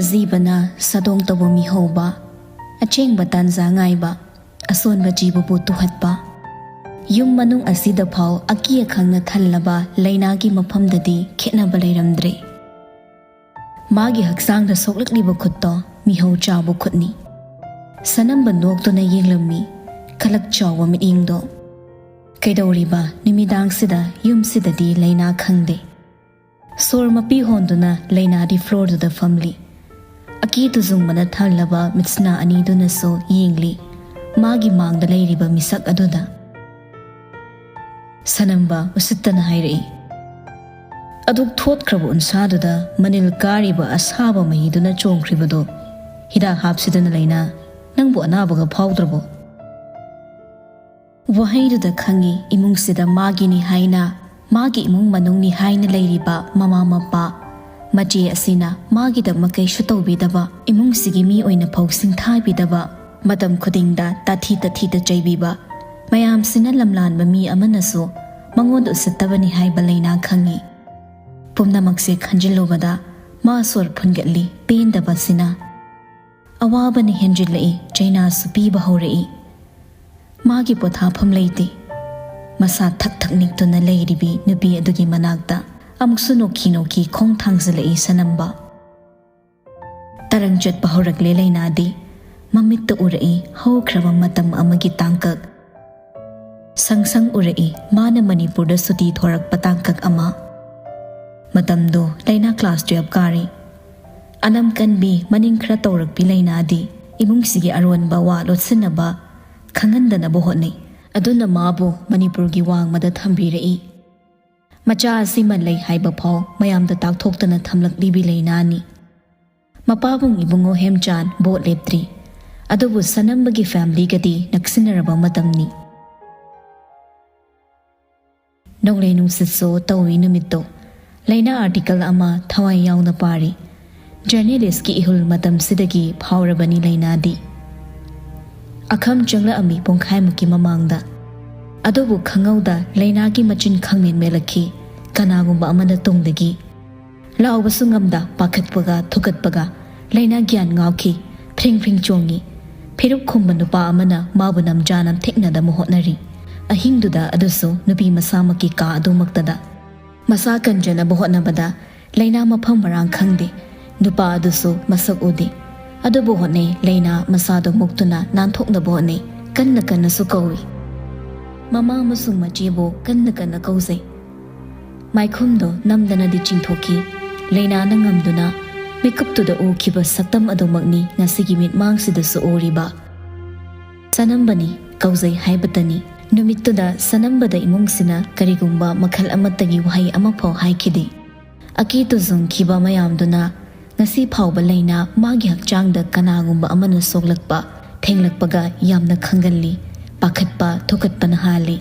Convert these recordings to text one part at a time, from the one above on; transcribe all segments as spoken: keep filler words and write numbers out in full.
ꯖꯤꯕꯅ ꯁꯥꯗꯣꯡ ꯇꯧꯕ ꯃꯤꯍꯧꯕ, ꯑꯆꯦꯡꯕ ꯇꯥꯟꯖꯥ ꯉꯥꯏꯕ, ꯑꯁꯣꯟꯕ ꯖꯤꯕꯕꯨ ꯇꯨꯍꯠꯄ꯫ ꯌꯨꯝ ꯃꯅꯨꯡ ꯑꯁꯤꯗ ꯐꯥꯎ ꯑꯀꯤ ꯑꯈꯪꯅ ꯊꯜꯂꯕ ꯂꯥꯏꯅꯥꯒꯤ ꯃꯐꯝꯗꯗꯤ ꯈꯦꯠꯅꯕ ꯂꯩꯔꯝꯗ꯭ꯔꯦ꯫ ꯃꯥꯒꯤ ꯍꯛꯆꯥꯡꯗ ꯁꯣꯛꯂꯛꯂꯤꯕ ꯈꯨꯠꯇꯣ ꯃꯤꯍꯧ ꯆꯥꯕ ꯈꯨꯠꯅꯤ꯫ ꯁꯅꯝꯕ ꯅꯣꯛꯇꯨꯅ ꯌꯦꯡꯂꯝꯃꯤ, ꯈꯂꯛ ꯆꯥꯎꯕ ꯃꯤꯠꯌꯦꯡꯗꯣ꯫ ꯀꯩꯗꯧꯔꯤꯕ ꯅꯨꯃꯤꯗꯥꯡꯁꯤꯗ ꯌꯨꯝꯁꯤꯗꯗꯤ ꯂꯥꯏꯅꯥ ꯈꯪꯗꯦ꯫ ꯁꯣꯔ ꯃꯄꯤ ꯍꯣꯟꯗꯨꯅ ꯂꯥꯏꯅꯥꯗꯤ ꯐ꯭ꯂꯣꯔꯗꯨꯗ ꯐꯝꯂꯤ꯫ ꯑꯀꯤ ꯇꯨꯖꯨꯡꯕꯅ ꯊꯜꯂꯕ ꯃꯤꯠꯁꯅꯥ ꯑꯅꯤꯗꯨꯅꯁꯨ ꯌꯦꯡꯂꯤ, ꯃꯥꯒꯤ ꯃꯥꯡꯗ ꯂꯩꯔꯤꯕ ꯃꯤꯁꯛ ꯑꯗꯨꯗ꯫ ꯁꯅꯝꯕ ꯎꯁꯤꯠꯇꯅ ꯍꯥꯏꯔꯛꯏ, "ꯑꯗꯨꯛ ꯊꯣꯠꯈ꯭ꯔꯕ ꯎꯟꯁꯥꯗꯨꯗ ꯃꯅꯤꯜ ꯀꯥꯔꯤꯕ ꯑꯁꯥꯕ ꯃꯍꯤꯗꯨꯅ ꯆꯣꯡꯈ꯭ꯔꯤꯕꯗꯣ ꯍꯤꯗꯥꯛ ꯍꯥꯞꯁꯤꯗꯅ ꯂꯩꯅꯥ, ꯅꯪꯕꯨ ꯑꯅꯥꯕꯒ ꯐꯥꯎꯗ꯭ꯔꯕꯣ?" ꯋꯥꯍꯩꯗꯨꯗ ꯈꯪꯉꯤ, ꯏꯃꯨꯡꯁꯤꯗ ꯃꯥꯒꯤꯅꯤ ꯍꯥꯏꯅ, ꯃꯥꯒꯤ ꯏꯃꯨꯡ ꯃꯅꯨꯡꯅꯤ ꯍꯥꯏꯅ ꯂꯩꯔꯤꯕ ꯃꯃꯥ ꯃꯄꯥ, ꯃꯆꯦ ꯑꯁꯤꯅ ꯃꯥꯒꯤꯗꯃꯛ ꯀꯩꯁꯨ ꯇꯧꯕꯤꯗꯕ, ꯏꯃꯨꯡꯁꯤꯒꯤ ꯃꯤ ꯑꯣꯏꯅ ꯐꯥꯎ ꯁꯤꯡꯊꯥꯕꯤꯗꯕ, ꯃꯇꯝ ꯈꯨꯗꯤꯡꯗ ꯇꯥꯊꯤ ꯇꯥꯊꯤꯗ ꯆꯩꯕꯤꯕ, ꯃꯌꯥꯝꯁꯤꯅ ꯂꯝꯂꯥꯟꯕ ꯃꯤ ꯑꯃꯅꯁꯨ ꯃꯉꯣꯟꯗ ꯎꯁꯤꯠꯇꯕꯅꯤ ꯍꯥꯏꯕ ꯂꯩꯅꯥ ꯈꯪꯉꯤ꯫ ꯄꯨꯝꯅꯃꯛꯁꯦ ꯈꯟꯖꯤꯜꯂꯨꯕꯗ ꯃꯥ ꯁꯣꯔ ꯐꯨꯟꯒꯠꯂꯤ, ꯄꯦꯟꯗꯕꯁꯤꯅ꯫ ꯑꯋꯥꯕꯅ ꯍꯦꯟꯖꯤꯜꯂꯛꯏ, ꯆꯩꯅꯥꯁꯨ ꯄꯤꯕ ꯍꯧꯔꯛꯏ꯫ ꯃꯥꯒꯤ ꯄꯣꯊꯥꯐꯝ ꯂꯩꯇꯦ꯫ ꯃꯁꯥ ꯊꯛ ꯊꯛ ꯅꯤꯛꯇꯨꯅ ꯂꯩꯔꯤꯕꯤ ꯅꯨꯄꯤ ꯑꯗꯨꯒꯤ ꯃꯅꯥꯛꯇ ꯑꯃꯨꯛꯁꯨ ꯅꯣꯛꯈꯤ ꯅꯣꯛꯈꯤ ꯈꯣꯡ ꯊꯥꯡꯖꯤꯜꯂꯛꯏ ꯁꯅꯝꯕ꯫ ꯇꯔꯪ ꯆꯠꯄ ꯍꯧꯔꯛꯂꯦ ꯂꯩꯅꯥꯗꯤ꯫ ꯃꯃꯤꯠꯇ ꯎꯔꯛꯏ ꯍꯧꯈ꯭ꯔꯕ ꯃꯇꯝ ꯑꯃꯒꯤ ꯇꯥꯡꯀꯛ꯫ ꯁꯪ ꯁꯪ ꯎꯔꯛꯏ ꯃꯥꯅ ꯃꯅꯤꯄꯨꯔꯗ ꯁꯨꯇꯤ ꯊꯣꯔꯛꯄ ꯇꯥꯡꯀꯛ ꯑꯃ꯫ ꯃꯇꯝꯗꯣ ꯂꯩꯅꯥ ꯀ꯭ꯂꯥꯁ ꯇꯨꯌꯦꯜꯐ ꯀꯥꯔꯤ꯫ ꯑꯅꯝ ꯀꯟꯕꯤ ꯃꯅꯤꯡ ꯈꯔ ꯇꯧꯔꯛꯄꯤ ꯂꯩꯅꯥꯗꯤ ꯏꯃꯨꯡꯁꯤꯒꯤ ꯑꯔꯣꯟꯕ ꯋꯥ ꯂꯣꯠꯁꯤꯟꯅꯕ ꯈꯪꯍꯟꯗꯅꯕ ꯍꯣꯠꯅꯩ꯫ ꯑꯗꯨꯅ ꯃꯥꯕꯨ ꯃꯅꯤꯄꯨꯔꯒꯤ ꯋꯥꯡꯃꯗ ꯊꯝꯕꯤꯔꯛꯏ꯫ ꯃꯆꯥ ꯑꯁꯤꯃ ꯂꯩ ꯍꯥꯏꯕ ꯐꯥꯎ ꯃꯌꯥꯝꯗ ꯇꯥꯛꯊꯣꯛꯇꯅ ꯊꯝꯂꯛꯂꯤꯕꯤ ꯂꯩꯅꯥꯅꯤ꯫ ꯃꯄꯥꯕꯨꯡ ꯏꯕꯨꯡꯉꯣ ꯍꯦꯝꯆꯥꯟ ꯚꯣꯠ ꯂꯦꯞꯇ꯭ꯔꯤ꯫ ꯑꯗꯨꯕꯨ ꯁꯅꯝꯕꯒꯤ ꯐꯦꯃꯤꯂꯤꯒꯗꯤ ꯅꯛꯁꯤꯟꯅꯔꯕ ꯃꯇꯝꯅꯤ꯫ ꯅꯣꯡꯂꯩ ꯅꯨꯡꯁꯤꯠꯁꯨ ꯇꯧꯏ ꯅꯨꯃꯤꯠꯇꯣ꯫ ꯂꯩꯅꯥ ꯑꯥꯔꯇꯤꯀꯜ ꯑꯃ ꯊꯋꯥꯏ ꯌꯥꯎꯅ ꯄꯥꯔꯤ꯫ ꯖꯔꯅꯦꯂꯤꯁꯀꯤ ꯏꯍꯨꯜ ꯃꯇꯝꯁꯤꯗꯒꯤ ꯐꯥꯎꯔꯕꯅꯤ ꯂꯩꯅꯥꯗꯤ꯫ ꯑꯈꯝ ꯆꯪꯂꯛꯑꯝꯃꯤ ꯄꯨꯡꯈꯥꯏꯃꯨꯛꯀꯤ ꯃꯃꯥꯡꯗ꯫ ꯑꯗꯨꯕꯨ ꯈꯪꯍꯧꯗ ꯂꯩꯅꯥꯒꯤ ꯃꯆꯤꯟ ꯈꯪꯃꯦꯟ ꯃꯦꯜꯂꯛꯈꯤ꯫ ꯀꯅꯥꯒꯨꯝꯕ ꯑꯃꯅ ꯇꯨꯡꯗꯒꯤ ꯂꯥꯎꯕꯁꯨ ꯉꯝꯗ ꯄꯥꯈꯠꯄꯒ ꯊꯨꯀꯠꯄꯒ ꯂꯩꯅꯥ ꯒ꯭ꯌꯥꯟ ꯉꯥꯎꯈꯤ꯫ ꯐ꯭ꯔꯤꯡ ꯐ꯭ꯔꯤꯡ ꯆꯣꯡꯉꯤ꯫ ꯐꯤꯔꯨꯛ ꯈꯨꯝꯕ ꯅꯨꯄꯥ ꯑꯃꯅ ꯃꯥꯕꯨ ꯅꯝꯖꯥ ꯅꯝꯊꯦꯛꯅꯗꯕ ꯍꯣꯠꯅꯔꯤ꯫ ꯑꯍꯤꯡꯗꯨꯗ ꯑꯗꯨꯁꯨ ꯅꯨꯄꯤ ꯃꯁꯥꯃꯛꯀꯤ ꯀꯥ ꯑꯗꯨꯃꯛꯇꯗ꯫ ꯃꯁꯥ ꯀꯟꯖꯅꯕ ꯍꯣꯠꯅꯕꯗ ꯂꯩꯅꯥ ꯃꯐꯝ ꯃꯔꯥꯡ ꯈꯪꯗꯦ꯫ ꯅꯨꯄꯥ ꯑꯗꯨꯁꯨ ꯃꯁꯛ ꯎꯗꯦ꯫ ꯑꯗꯨꯕꯨ ꯍꯣꯠꯅꯩ꯫ ꯂꯩꯅꯥ ꯃꯁꯥꯗꯨ ꯃꯨꯛꯇꯨꯅ ꯅꯥꯟꯊꯣꯛꯅꯕ ꯍꯣꯠꯅꯩ꯫ ꯀꯟꯅ ꯀꯟꯅꯁꯨ ꯀꯧꯏ꯫ ꯃꯃꯥ ꯑꯃꯁꯨꯡ ꯃꯆꯦꯕꯨ ꯀꯟꯅ ꯀꯟꯅ ꯀꯧꯖꯩ꯫ ꯃꯥꯏꯈꯨꯝꯗꯣ ꯅꯝꯗꯅꯗꯤ ꯆꯤꯡꯊꯣꯛꯈꯤ꯫ ꯂꯩꯅꯥꯅ ꯉꯝꯗꯨꯅ ꯃꯤꯀꯨꯞꯇꯨꯗ ꯎꯈꯤꯕ ꯁꯛꯇꯝ ꯑꯗꯨꯃꯛꯅꯤ ꯉꯁꯤꯒꯤ ꯃꯤꯠꯃꯥꯡꯁꯤꯗꯁꯨ ꯎꯔꯤꯕ꯫ ꯁꯅꯝꯕꯅꯤ, ꯀꯧꯖꯩ ꯍꯥꯏꯕꯇꯅꯤ꯫ ꯅꯨꯃꯤꯠꯇꯨꯗ ꯁꯅꯝꯕꯗ ꯏꯃꯨꯡꯁꯤꯅ ꯀꯔꯤꯒꯨꯝꯕ ꯃꯈꯜ ꯑꯃꯠꯇꯒꯤ ꯋꯥꯍꯩ ꯑꯃꯐꯥꯎ ꯍꯥꯏꯈꯤꯗꯦ꯫ ꯑꯀꯤ ꯇꯨꯖꯨꯡꯈꯤꯕ ꯃꯌꯥꯝꯗꯨꯅ ꯉꯁꯤ ꯐꯥꯎꯕ ꯂꯩꯅꯥ ꯃꯥꯒꯤ ꯍꯛꯆꯥꯡꯗ ꯀꯅꯥꯒꯨꯝꯕ ꯑꯃꯅ ꯁꯣꯛꯂꯛꯄ, ꯊꯦꯡꯂꯛꯄꯒ ꯌꯥꯝꯅ ꯈꯪꯒꯜꯂꯤ꯫ ꯄꯥꯈꯠꯄ, ꯊꯨꯀꯠꯄꯅ ꯍꯥꯜꯂꯤ꯫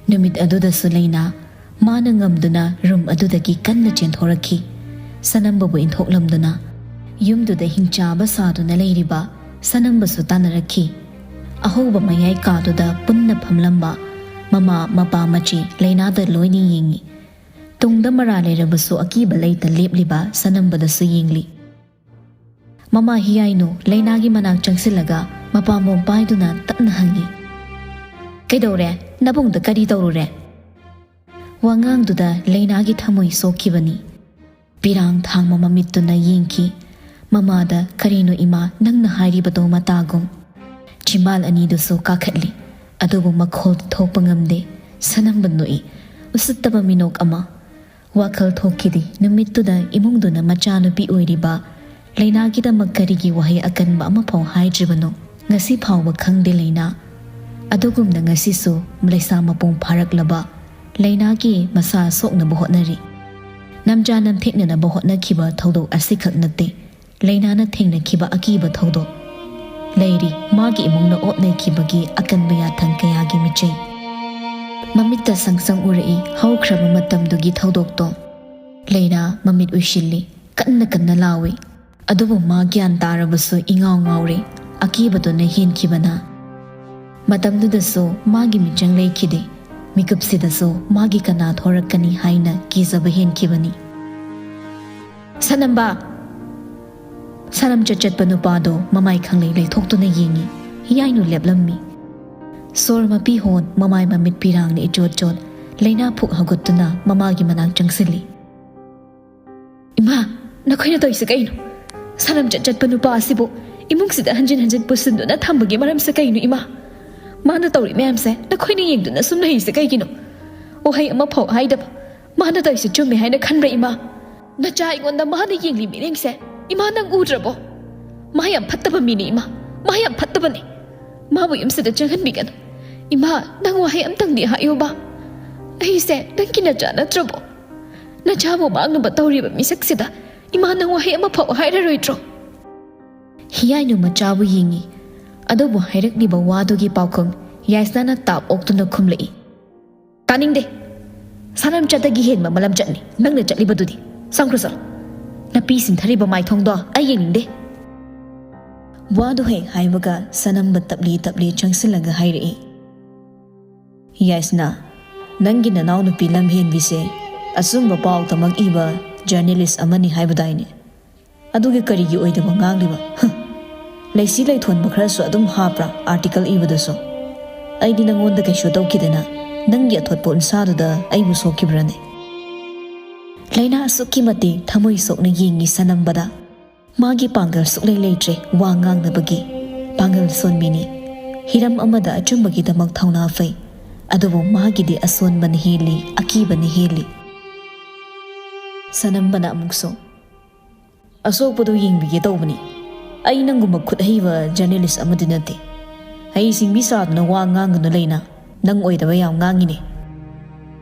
ꯅꯨꯃꯤꯠ ꯑꯗꯨꯗꯁꯨ ꯂꯩꯅꯥ ꯃꯥꯅ ꯉꯝꯗꯨꯅ ꯔꯨꯝ ꯑꯗꯨꯗꯒꯤ ꯀꯟꯅ ꯆꯦꯟꯊꯣꯔꯛꯈꯤ꯫ ꯁꯅꯝꯕꯕꯨ ꯏꯟꯊꯣꯛꯂꯝꯗꯨꯅ ꯌꯨꯝꯗꯨꯗ ꯍꯤꯡꯆꯥꯕ ꯁꯥꯗꯨꯅ ꯂꯩꯔꯤꯕ ꯁꯅꯝꯕꯁꯨ ꯇꯥꯟꯅꯔꯛꯈꯤ꯫ ꯑꯍꯧꯕ ꯃꯌꯥꯏ ꯀꯥꯗꯨꯗ ꯄꯨꯟꯅ ꯐꯝꯂꯝꯕ ꯃꯃꯥ, ꯃꯄꯥ, ꯃꯆꯦ ꯂꯩꯅꯥꯗ ꯂꯣꯏꯅ ꯌꯦꯡꯉꯤ꯫ ꯇꯨꯡꯗ ꯃꯔꯥ ꯂꯩꯔꯕꯁꯨ ꯑꯀꯤꯕ ꯂꯩꯇ ꯂꯦꯞꯂꯤꯕ ꯁꯅꯝꯕꯗꯁꯨ ꯌꯦꯡꯂꯤ꯫ ꯃꯃꯥ ꯍꯤꯌꯥꯏꯅꯨ ꯂꯩꯅꯥꯒꯤ ꯃꯅꯥꯛ ꯆꯪꯁꯤꯜꯂꯒ ꯃꯄꯥꯝꯕꯣꯝ ꯄꯥꯏꯗꯨꯅ ꯇꯞꯅ ꯍꯪꯉꯤ, "ꯀꯩꯗꯧꯔꯦ? ꯅꯕꯨꯡꯗ ꯀꯔꯤ ꯇꯧꯔꯨꯔꯦ?" ꯋꯥꯉꯥꯡꯗꯨꯗ ꯂꯩꯅꯥꯒꯤ ꯊꯃꯣꯏ ꯁꯣꯛꯈꯤꯕꯅꯤ꯫ ꯄꯤꯔꯥꯡ ꯊꯥꯡꯕ ꯃꯃꯤꯠꯇꯨꯅ ꯌꯦꯡꯈꯤ꯫ ꯃꯃꯥꯗ, "ꯀꯔꯤꯅꯣ ꯏꯃꯥ ꯅꯪꯅ ꯍꯥꯏꯔꯤꯕꯗꯣ ꯃꯇꯥꯒꯨꯝ?" ꯆꯤꯝꯕꯥꯜ ꯑꯅꯤꯗꯨꯁꯨ ꯀꯥꯈꯠꯂꯤ꯫ ꯑꯗꯨꯕꯨ ꯃꯈꯣꯜ ꯊꯣꯛꯄ ꯉꯝꯗꯦ꯫ ꯁꯅꯝꯕ ꯅꯣꯛꯏ꯫ ꯎꯁꯤꯠꯇꯕ ꯃꯤꯅꯣꯛ ꯑꯃ꯫ ꯋꯥꯈꯜ ꯊꯣꯛꯈꯤꯗꯦ꯫ ꯅꯨꯃꯤꯠꯇꯨꯗ ꯏꯃꯨꯡꯗꯨꯅ ꯃꯆꯥꯅꯨꯄꯤ ꯑꯣꯏꯔꯤꯕ ꯂꯩꯅꯥꯒꯤꯗꯃꯛ ꯀꯔꯤꯒꯤ ꯋꯥꯍꯩ ꯑꯀꯟꯕ ꯑꯃꯐꯥꯎ ꯍꯥꯏꯗ꯭ꯔꯤꯕꯅꯣ? ꯉꯁꯤ ꯐꯥꯎꯕ ꯈꯪꯗꯦ ꯂꯩꯅꯥ꯫ ꯑꯗꯨꯒꯨꯝꯅ ꯉꯁꯤꯁꯨ ꯂꯩꯁꯥ ꯃꯄꯨꯡ ꯐꯥꯔꯛꯂꯕ ꯂꯩꯅꯥꯒꯤ ꯃꯁꯥ ꯁꯣꯛꯅꯕ ꯍꯣꯠꯅꯔꯤ꯫ ꯅꯝꯖꯥ ꯅꯝꯊꯦꯛꯅꯅꯕ ꯍꯣꯠꯅꯈꯤꯕ ꯊꯧꯗꯣꯛ ꯑꯁꯤꯈꯛ ꯅꯠꯇꯦ꯫ ꯂꯩꯅꯥꯅ ꯊꯦꯡꯅꯈꯤꯕ ꯑꯀꯤꯕ ꯊꯧꯗꯣꯛ ꯂꯩꯔꯤ꯫ ꯃꯥꯒꯤ ꯏꯃꯨꯡꯅ ꯑꯣꯠ ꯅꯩꯈꯤꯕꯒꯤ ꯑꯀꯟꯕ ꯌꯥꯊꯪ ꯀꯌꯥꯒꯤ ꯃꯤꯆꯩ꯫ ꯃꯃꯤꯠꯇ ꯁꯪ ꯁꯪ ꯎꯔꯛꯏ ꯍꯧꯈ꯭ꯔꯕ ꯃꯇꯝꯗꯨꯒꯤ ꯊꯧꯗꯣꯛꯇꯣ꯫ ꯂꯩꯅꯥ ꯃꯃꯤꯠ ꯎꯏꯁꯤꯜꯂꯤ, ꯀꯟꯅ ꯀꯟꯅ ꯂꯥꯎꯏ꯫ ꯑꯗꯨꯕꯨ ꯃꯥ ꯒ꯭ꯌꯥꯟ ꯇꯥꯔꯕꯁꯨ ꯏꯉꯥꯎ ꯉꯥꯎꯔꯦ꯫ ꯑꯀꯤꯕꯗꯨꯅ ꯍꯦꯟꯈꯤꯕꯅ꯫ ꯃꯇꯝꯗꯨꯗꯁꯨ ꯃꯥꯒꯤ ꯃꯤꯆꯪ ꯂꯩꯈꯤꯗꯦ꯫ ꯃꯤꯀꯨꯞꯁꯤꯗꯁꯨ ꯃꯥꯒꯤ ꯀꯅꯥ ꯊꯣꯔꯛꯀꯅꯤ ꯍꯥꯏꯅ ꯀꯤꯖꯕ ꯍꯦꯟꯈꯤꯕꯅꯤ꯫ "ꯁꯅꯝꯕ!" ꯁꯥꯅꯝ ꯆꯠ ꯆꯠꯄ ꯅꯨꯄꯥꯗꯣ ꯃꯃꯥꯏ ꯈꯪꯂꯩ ꯂꯩꯊꯣꯛꯇꯨꯅ ꯌꯦꯡꯉꯤ꯫ ꯍꯤꯌꯥꯏꯅꯨ ꯂꯦꯞꯂꯝꯃꯤ꯫ ꯁꯣꯔ ꯃꯄꯤ ꯍꯣꯟ, ꯃꯃꯥꯏ ꯃꯃꯤꯠ ꯄꯤꯔꯥꯡꯅ ꯏꯆꯣꯠ ꯆꯣꯠ, ꯂꯩꯅꯥ ꯐꯨꯛ ꯍꯧꯒꯠꯇꯨꯅ ꯃꯃꯥꯒꯤ ꯃꯅꯥꯛ ꯆꯪꯁꯤꯜꯂꯤ꯫ "ꯏꯃꯥ, ꯅꯈꯣꯏꯅ ꯇꯧꯔꯤꯁꯦ ꯀꯩꯅꯣ? ꯁꯥꯅꯝ ꯆꯠ ꯆꯠꯄ ꯅꯨꯄꯥ ꯑꯁꯤꯕꯨ ꯏꯃꯨꯡꯁꯤꯗ ꯍꯟꯖꯤꯟ ꯍꯟꯖꯤꯟ ꯄꯨꯁꯤꯟꯗꯨꯅ ꯊꯝꯕꯒꯤ ꯃꯔꯝꯁꯦ ꯀꯩꯅꯣ, ꯏꯃꯥ? ꯃꯥꯅ ꯇꯧꯔꯤ ꯃꯌꯥꯝꯁꯦ ꯅꯈꯣꯏꯅ ꯌꯦꯡꯗꯨꯅ ꯁꯨꯝ ꯂꯩꯔꯤꯁꯦ ꯀꯩꯒꯤꯅꯣ? ꯋꯥꯍꯩ ꯑꯃꯐꯥꯎ ꯍꯥꯏꯗꯕ꯫ ꯃꯥꯅ ꯇꯧꯔꯤꯁꯦ ꯆꯨꯝꯃꯦ ꯍꯥꯏꯅ ꯈꯟꯕ꯭ꯔꯥ, ꯏꯃꯥ? ꯅꯆꯥ ꯑꯩꯉꯣꯟꯗ ꯃꯥꯅ ꯌꯦꯡꯂꯤ ꯃꯤꯠꯌꯦꯡꯁꯦ, ꯏꯃꯥ, ꯅꯪ ꯎꯗ꯭ꯔꯕꯣ? ꯃꯥ ꯌꯥꯝ ꯐꯠꯇꯕ ꯃꯤꯅꯤ, ꯏꯃꯥ꯫ ꯃꯥ ꯌꯥꯝ ꯐꯠꯇꯕꯅꯤ꯫ ꯃꯥꯕꯨ ꯌꯨꯝꯁꯤꯗ ꯆꯪꯍꯟꯕꯤꯒꯅꯨ꯫ ꯏꯃꯥ, ꯅꯪ ꯋꯥꯍꯩ ꯑꯝꯇꯪꯗꯤ ꯍꯥꯏꯌꯨꯕ꯫ ꯑꯩꯁꯦ ꯅꯪꯒꯤ ꯅꯆꯥ ꯅꯠꯇ꯭ꯔꯕꯣ? ꯅꯆꯥꯕꯨ ꯃꯥꯡꯅꯕ ꯇꯧꯔꯤꯕ ꯃꯤꯁꯛꯁꯤꯗ ꯏꯃꯥ, ꯅꯪ ꯋꯥꯍꯩ ꯑꯃꯐꯥꯎ ꯍꯥꯏꯔꯔꯣꯏꯗ꯭ꯔꯣ?" ꯍꯤꯌꯥꯏꯅꯨ ꯃꯆꯥꯕꯨ ꯌꯦꯡꯉꯤ꯫ ꯑꯗꯨꯕꯨ ꯍꯥꯏꯔꯛꯂꯤꯕ ꯋꯥꯗꯨꯒꯤ ꯄꯥꯎꯈꯨꯝ ꯌꯥꯏꯁꯅꯥꯅ ꯇꯥꯞ ꯑꯣꯛꯇꯨꯅ ꯈꯨꯝꯂꯛꯏ꯫ "ꯇꯥꯅꯤꯡꯗꯦ꯫ ꯁꯥꯅꯝ ꯆꯠꯇꯒꯤ ꯍꯦꯟꯕ ꯃꯂꯝ ꯆꯠꯅꯤ ꯅꯪꯅ ꯆꯠꯂꯤꯕꯗꯨꯗꯤ꯫ ꯆꯪꯈ꯭ꯔꯣ, ꯆꯠꯂꯣ꯫ ꯅꯄꯤ ꯁꯤꯟꯊꯔꯤꯕ ꯃꯥꯏꯊꯣꯡꯗꯣ ꯑꯩ ꯌꯦꯡꯅꯤꯡꯗꯦ꯫" ꯋꯥꯗꯨ ꯍꯦꯛ ꯍꯥꯏꯕꯒ ꯁꯅꯝꯕ ꯇꯞꯂꯤ ꯇꯞꯂꯤ ꯆꯪꯁꯤꯜꯂꯒ ꯍꯥꯏꯔꯛꯏ꯫ "ꯌꯥꯏꯁꯅꯥ, ꯅꯪꯒꯤ ꯅꯅꯥꯎꯅꯨꯄꯤ ꯂꯝꯍꯦꯟꯕꯤꯁꯦ ꯑꯆꯨꯝꯕ ꯄꯥꯎ ꯇꯃꯛ ꯏꯕ ꯖꯔꯅꯦꯂꯤꯁ ꯑꯃꯅꯤ ꯍꯥꯏꯕꯗꯥꯏꯅꯦ? ꯑꯗꯨꯒꯤ ꯀꯔꯤꯒꯤ ꯑꯣꯏꯗꯕ ꯉꯥꯡꯂꯤꯕ? ꯍ! ꯂꯩꯁꯤ ꯂꯩꯊꯣꯟꯕ ꯈꯔꯁꯨ ꯑꯗꯨꯝ ꯍꯥꯞꯄ꯭ꯔꯥ ꯑꯥꯔꯇꯤꯀꯜ ꯏꯕꯗꯁꯨ? ꯑꯩꯗꯤ ꯅꯪꯉꯣꯟꯗ ꯀꯩꯁꯨ ꯇꯧꯈꯤꯗꯅ ꯅꯪꯒꯤ ꯑꯊꯣꯠꯄ ꯎꯟꯁꯥꯗꯨꯗ ꯑꯩꯕꯨ ꯁꯣꯛꯈꯤꯕ꯭ꯔꯥꯅꯦ?" ꯂꯩꯅꯥ ꯑꯁꯨꯛꯀꯤ ꯃꯇꯤꯛ ꯊꯃꯣꯏ ꯁꯣꯛꯅ ꯌꯦꯡꯉꯤ ꯁꯅꯝꯕꯗ꯫ ꯃꯥꯒꯤ ꯄꯥꯡꯒꯜ ꯁꯨꯛꯂꯩ ꯂꯩꯇ꯭ꯔꯦ ꯋꯥ ꯉꯥꯡꯅꯕꯒꯤ꯫ ꯄꯥꯡꯒꯜ ꯁꯣꯟꯕꯤꯅꯤ꯫ ꯍꯤꯔꯝ ꯑꯃꯗ ꯑꯆꯨꯝꯕꯒꯤꯗꯃꯛ ꯊꯧꯅꯥ ꯐꯩ꯫ ꯑꯗꯨꯕꯨ ꯃꯥꯒꯤꯗꯤ ꯑꯁꯣꯟꯕꯅ ꯍꯦꯜꯂꯤ, ꯑꯀꯤꯕꯅ ꯍꯦꯜꯂꯤ꯫ ꯁꯅꯝꯕꯅ ꯑꯃꯨꯛꯁꯨ, "ꯑꯁꯣꯛꯄꯗꯨ ꯌꯦꯡꯕꯤꯒꯦ ꯇꯧꯕꯅꯤ꯫ ꯑꯩ ꯅꯪꯒꯨꯝꯕ ꯈꯨꯠ ꯍꯩꯕ ꯖꯔꯅꯦꯂꯤꯁ ꯑꯃꯗꯤ ꯅꯠꯇꯦ꯫ ꯍꯩ ꯁꯤꯡꯕꯤ ꯁꯥꯗꯨꯅ ꯋꯥ ꯉꯥꯡꯒꯅꯨ ꯂꯩꯅꯥ꯫ ꯅꯪ ꯑꯣꯏꯗꯕ ꯌꯥꯝ ꯉꯥꯡꯉꯤꯅꯦ꯫"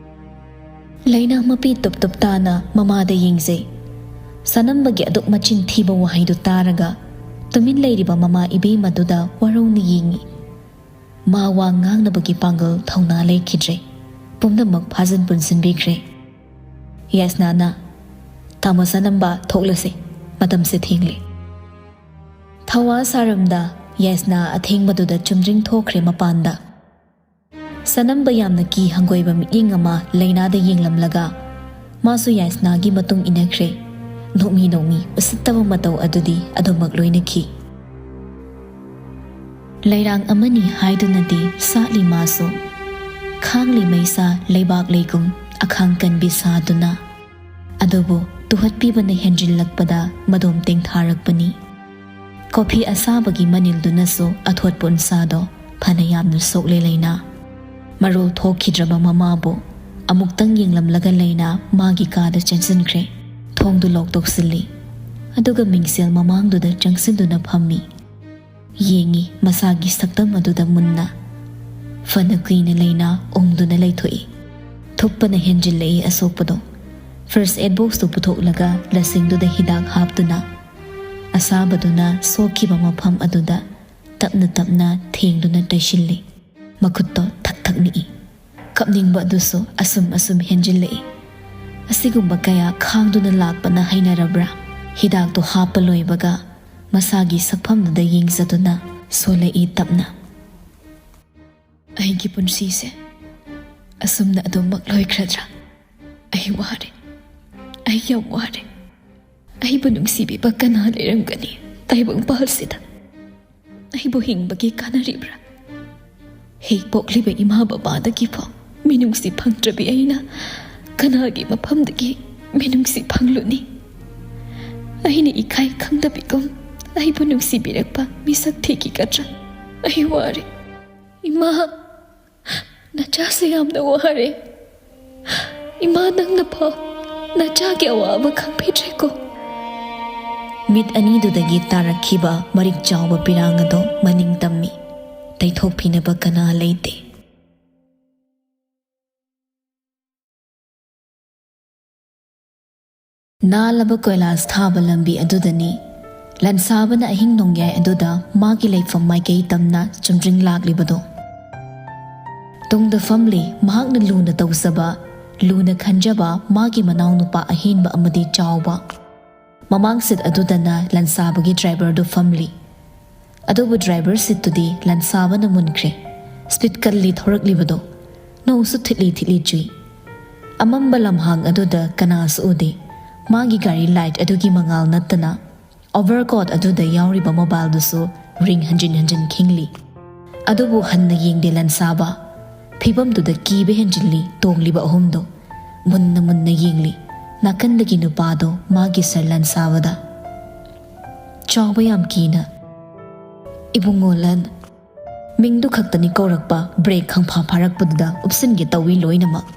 ꯂꯩꯅꯥ ꯃꯄꯤ ꯇꯨꯞ ꯇꯨꯞ ꯇꯥꯅ ꯃꯃꯥꯗ ꯌꯦꯡꯖꯩ꯫ ꯁꯅꯝꯕꯒꯤ ꯑꯗꯨꯛ ꯃꯆꯤꯟ ꯊꯤꯕ ꯋꯥꯍꯩꯗꯨ ꯇꯥꯔꯒ ꯇꯨꯃꯤꯟ ꯂꯩꯔꯤꯕ ꯃꯃꯥ ꯏꯕꯦꯝꯃꯗꯨꯗ ꯋꯥꯔꯧꯅ ꯌꯦꯡꯉꯤ꯫ ꯃꯥ ꯋꯥ ꯉꯥꯡꯅꯕꯒꯤ ꯄꯥꯡꯒꯜ ꯊꯧꯅꯥ ꯂꯩꯈꯤꯗ꯭ꯔꯦ꯫ ꯄꯨꯝꯅꯃꯛ ꯐꯥꯖꯤꯟ ꯄꯨꯟꯁꯤꯟꯕꯤꯈ꯭ꯔꯦ꯫ ꯌꯥꯏꯁꯅꯥꯅ, "ꯇꯥꯃꯣ ꯁꯅꯝꯕ, ꯊꯣꯛꯂꯁꯦ꯫ ꯃꯇꯝꯁꯦ ꯊꯦꯡꯂꯦ꯫" ꯊꯋꯥ ꯁꯥꯔꯝꯗ ꯌꯥꯏꯁꯅꯥ ꯑꯊꯦꯡꯕꯗꯨꯗ ꯆꯨꯝꯗ꯭ꯔꯤꯡ ꯊꯣꯛꯈ꯭ꯔꯦ ꯃꯄꯥꯟꯗ꯫ ꯁꯅꯝꯕ ꯌꯥꯝꯅ ꯀꯤ ꯍꯪꯒꯣꯏꯕ ꯃꯤꯠꯌꯦꯡ ꯑꯃ ꯂꯩꯅꯥꯗ ꯌꯦꯡꯂꯝꯂꯒ ꯃꯥꯁꯨ ꯌꯥꯏꯁꯅꯥꯒꯤ ꯃꯇꯨꯡ ꯏꯟꯅꯈ꯭ꯔꯦ꯫ ꯅꯣꯛꯃꯤ ꯅꯣꯛꯃꯤ ꯎꯁꯤꯠꯇꯕ ꯃꯇꯧ ꯑꯗꯨꯗꯤ ꯑꯗꯨꯃꯛ ꯂꯣꯏꯅꯈꯤ꯫ ꯂꯩꯔꯥꯡ ꯑꯃꯅꯤ ꯍꯥꯏꯗꯨꯅꯗꯤ ꯁꯥꯠꯂꯤ ꯃꯥꯁꯨ, ꯈꯥꯡꯂꯤ ꯃꯩꯁꯥ ꯂꯩꯕꯥꯛ ꯂꯩꯒꯨꯝ ꯑꯈꯥꯡ ꯀꯟꯕꯤ ꯁꯥꯗꯨꯅ꯫ ꯑꯗꯨꯕꯨ ꯇꯨꯍꯠꯄꯤꯕꯅ ꯍꯦꯟꯖꯤꯜꯂꯛꯄꯗ ꯃꯗꯣꯝ ꯇꯦꯡꯊꯥꯔꯛꯄꯅꯤ꯫ ꯀꯣꯐꯤ ꯑꯁꯥꯕꯒꯤ ꯃꯅꯤꯜꯗꯨꯅꯁꯨ ꯑꯊꯣꯠꯄ ꯎꯟꯁꯥꯗꯣ ꯐꯅ ꯌꯥꯝꯅ ꯁꯣꯛꯂꯦ ꯂꯩꯅꯥ꯫ ꯃꯔꯣꯜ ꯊꯣꯛꯈꯤꯗ꯭ꯔꯕ ꯃꯃꯥꯕꯨ ꯑꯃꯨꯛꯇꯪ ꯌꯦꯡꯂꯝꯂꯒ ꯂꯩꯅꯥ ꯃꯥꯒꯤ ꯀꯥꯗ ꯆꯦꯟꯁꯤꯟꯈ꯭ꯔꯦ꯫ ꯊꯣꯡꯗꯨ ꯂꯣꯛ ꯇꯧꯁꯤꯜꯂꯤ꯫ ꯑꯗꯨꯒ ꯃꯤꯡꯁꯦꯜ ꯃꯃꯥꯡꯗꯨꯗ ꯆꯪꯁꯤꯟꯗꯨꯅ ꯐꯝꯃꯤ꯫ ꯌꯦꯡꯉꯤ ꯃꯁꯥꯒꯤ ꯁꯛꯇꯝ ꯑꯗꯨꯗ ꯃꯨꯟꯅ꯫ ꯐꯅ ꯀꯨꯏꯅ ꯂꯩꯅꯥ ꯎꯪꯗꯨꯅ ꯂꯩꯊꯣꯛꯏ꯫ ꯊꯨꯞꯄꯅ ꯍꯦꯟꯖꯤꯜꯂꯛꯏ ꯑꯁꯣꯛꯄꯗꯣ꯫ ꯐꯥꯔꯁ ꯑꯦꯗ ꯕꯣꯛꯁꯇꯨ ꯄꯨꯊꯣꯛꯂꯒ ꯂꯁꯤꯡꯗꯨꯗ ꯍꯤꯗꯥꯛ ꯍꯥꯞꯇꯨꯅ ꯑꯁꯥꯕꯗꯨꯅ ꯁꯣꯛꯈꯤꯕ ꯃꯐꯝ ꯑꯗꯨꯗ ꯇꯞꯅ ꯇꯞꯅ ꯊꯦꯡꯗꯨꯅ ꯇꯩꯁꯤꯜꯂꯤ꯫ ꯃꯈꯨꯠꯇꯣ ꯊꯛ ꯊꯛ ꯅꯤꯛꯏ꯫ ꯀꯞꯅꯤꯡꯕ ꯑꯗꯨꯁꯨ ꯑꯁꯨꯝ ꯑꯁꯨꯝ ꯍꯦꯟꯖꯤꯜꯂꯛꯏ꯫ ꯑꯁꯤꯒꯨꯝꯕ ꯀꯌꯥ ꯈꯥꯡꯗꯨꯅ ꯂꯥꯛꯄꯅ ꯍꯩꯅꯔꯕ꯭ꯔꯥ? ꯍꯤꯗꯥꯛꯇꯨ ꯍꯥꯞꯄ ꯂꯣꯏꯕꯒ ꯃꯁꯥꯒꯤ ꯁꯛꯐꯝꯗꯨꯗ ꯌꯦꯡꯖꯗꯨꯅ ꯁꯣꯜꯂꯛꯏ ꯇꯞꯅ꯫ "ꯑꯩꯒꯤ ꯄꯨꯟꯁꯤꯁꯦ ꯑꯁꯨꯝꯅ ꯑꯗꯨꯃꯛ ꯂꯣꯏꯈ꯭ꯔꯗ꯭ꯔꯥ? ꯑꯩ ꯋꯥꯔꯦ꯫ ꯑꯩ ꯌꯥꯝ ꯋꯥꯔꯦ꯫ ꯑꯩꯕꯨ ꯅꯨꯡꯁꯤꯕꯤꯕ ꯀꯅꯥ ꯂꯩꯔꯝꯒꯅꯤ ꯇꯥꯏꯕꯪꯄꯥꯜꯁꯤꯗ? ꯑꯩꯕꯨ ꯍꯤꯡꯕꯒꯤ ꯀꯥꯟꯅꯔꯤꯕ꯭ꯔꯥ? ꯍꯦꯛ ꯄꯣꯛꯂꯤꯕ ꯏꯃꯥ ꯕꯕꯥꯗꯒꯤ ꯐꯥꯎ ꯃꯤꯅꯨꯡꯁꯤ ꯐꯪꯗ꯭ꯔꯕꯤ ꯑꯩꯅ ꯀꯅꯥꯒꯤ ꯃꯐꯝꯗꯒꯤ ꯃꯤꯅꯨꯡꯁꯤ ꯐꯪꯂꯨꯅꯤ? ꯑꯩꯅ ꯏꯀꯥꯏ ꯈꯪꯗꯕꯤꯒꯨꯝ ꯑꯩꯕꯨ ꯅꯨꯡꯁꯤꯕꯤꯔꯛꯄ ꯃꯤꯁꯛ ꯊꯤꯈꯤꯒꯗ꯭ꯔꯥ? ꯑꯩ ꯋꯥꯔꯦ꯫ ꯏꯃꯥ, ꯅꯆꯥꯁꯦ ꯌꯥꯝꯅ ꯋꯥꯔꯦ꯫ ꯏꯃꯥ, ꯅꯪꯅ ꯐꯥꯎ ꯅꯆꯥꯒꯤ ꯑꯋꯥꯕ ꯈꯪꯕꯤꯗ꯭ꯔꯦꯀꯣ?" ꯃꯤꯠ ꯑꯅꯤꯗꯨꯗꯒꯤ ꯇꯥꯔꯛꯈꯤꯕ ꯃꯔꯤꯛ ꯆꯥꯎꯕ ꯄꯤꯔꯥꯡ ꯑꯗꯣ ꯃꯅꯤꯡ ꯇꯝꯃꯤ꯫ ꯇꯩꯊꯣꯛꯄꯤꯅꯕ ꯀꯅꯥ ꯂꯩꯇꯦ꯫ ꯅꯥꯜꯂꯕ ꯀꯣꯏꯂꯥꯁ ꯊꯥꯕ ꯂꯝꯕꯤ ꯑꯗꯨꯗꯅꯤ ꯂꯟꯁꯥꯕꯅ ꯑꯍꯤꯡ ꯅꯣꯡꯌꯥꯏ ꯑꯗꯨꯗ ꯃꯥꯒꯤ ꯂꯩꯐꯝ ꯃꯥꯏꯀꯩ ꯇꯝꯅ ꯆꯨꯝꯗ꯭ꯔꯤꯡ ꯂꯥꯛꯂꯤꯕꯗꯣ꯫ ꯇꯨꯡꯗ ꯐꯝꯂꯤ ꯃꯍꯥꯛꯅ ꯂꯨꯅ ꯇꯧꯖꯕ, ꯂꯨꯅ ꯈꯟꯖꯕ ꯃꯥꯒꯤ ꯃꯅꯥꯎꯅꯨꯄꯥ ꯑꯍꯦꯟꯕ ꯑꯃꯗꯤ ꯆꯥꯎꯕ꯫ ꯃꯃꯥꯡ ꯁꯤꯠ ꯑꯗꯨꯗꯅ ꯂꯟꯁꯥꯕꯒꯤ ꯗ꯭ꯔꯥꯏꯚꯔꯗꯨ ꯐꯝꯂꯤ꯫ ꯑꯗꯨꯕꯨ ꯗ꯭ꯔꯥꯏꯚꯔ ꯁꯤꯠꯇꯨꯗꯤ ꯂꯟꯁꯥꯕꯅ ꯃꯨꯟꯈ꯭ꯔꯦ꯫ ꯁ꯭ꯄꯤꯗ ꯀꯜꯂꯤ ꯊꯧꯔꯛꯂꯤꯕꯗꯣ꯫ ꯅꯣꯡꯁꯨ ꯊꯤꯠꯂꯤ ꯊꯤꯠꯂꯤ ꯆꯨꯏ꯫ ꯑꯃꯝꯕ ꯂꯝꯍꯥꯡ ꯑꯗꯨꯗ ꯀꯅꯥꯁꯨ ꯎꯗꯦ꯫ ꯃꯥꯒꯤ ꯒꯥꯔꯤ ꯂꯥꯏꯠ ꯑꯗꯨꯒꯤ ꯃꯉꯥꯜ ꯅꯠꯇꯅ ꯑꯣꯚꯔꯀꯣꯠ ꯑꯗꯨꯗ ꯌꯥꯎꯔꯤꯕ ꯃꯣꯕꯥꯏꯜꯗꯨꯁꯨ ꯔꯤꯡ ꯍꯟꯖꯤꯟ ꯍꯟꯖꯤꯟ ꯈꯤꯡꯂꯤ꯫ ꯑꯗꯨꯕꯨ ꯍꯟꯅ ꯌꯦꯡꯗꯦ ꯂꯟꯁꯥꯕ꯫ ꯐꯤꯕꯝꯗꯨꯗ ꯀꯤꯕ ꯍꯦꯟꯖꯤꯜꯂꯤ ꯇꯣꯡꯂꯤꯕ ꯑꯍꯨꯝꯗꯣ꯫ ꯃꯨꯟꯅ ꯃꯨꯟꯅ ꯌꯦꯡꯂꯤ ꯅꯥꯀꯟꯗꯒꯤ ꯅꯨꯄꯥꯗꯣ ꯃꯥꯒꯤ ꯁꯔ ꯂꯟꯁꯥꯕꯗ꯫ ꯆꯥꯎꯕ ꯌꯥꯝ ꯀꯤꯅ, "ꯏꯕꯨꯡꯉꯣ ꯂꯟ," ꯃꯤꯡꯗꯨ ꯈꯛꯇꯅꯤ ꯀꯧꯔꯛꯄ, ꯕ꯭ꯔꯦꯛ ꯈꯪꯐꯥ ꯐꯥꯔꯛꯄꯗꯨꯗ ꯎꯞꯁꯤꯟꯒꯦ ꯇꯧꯏ ꯂꯣꯏꯅꯃꯛ꯫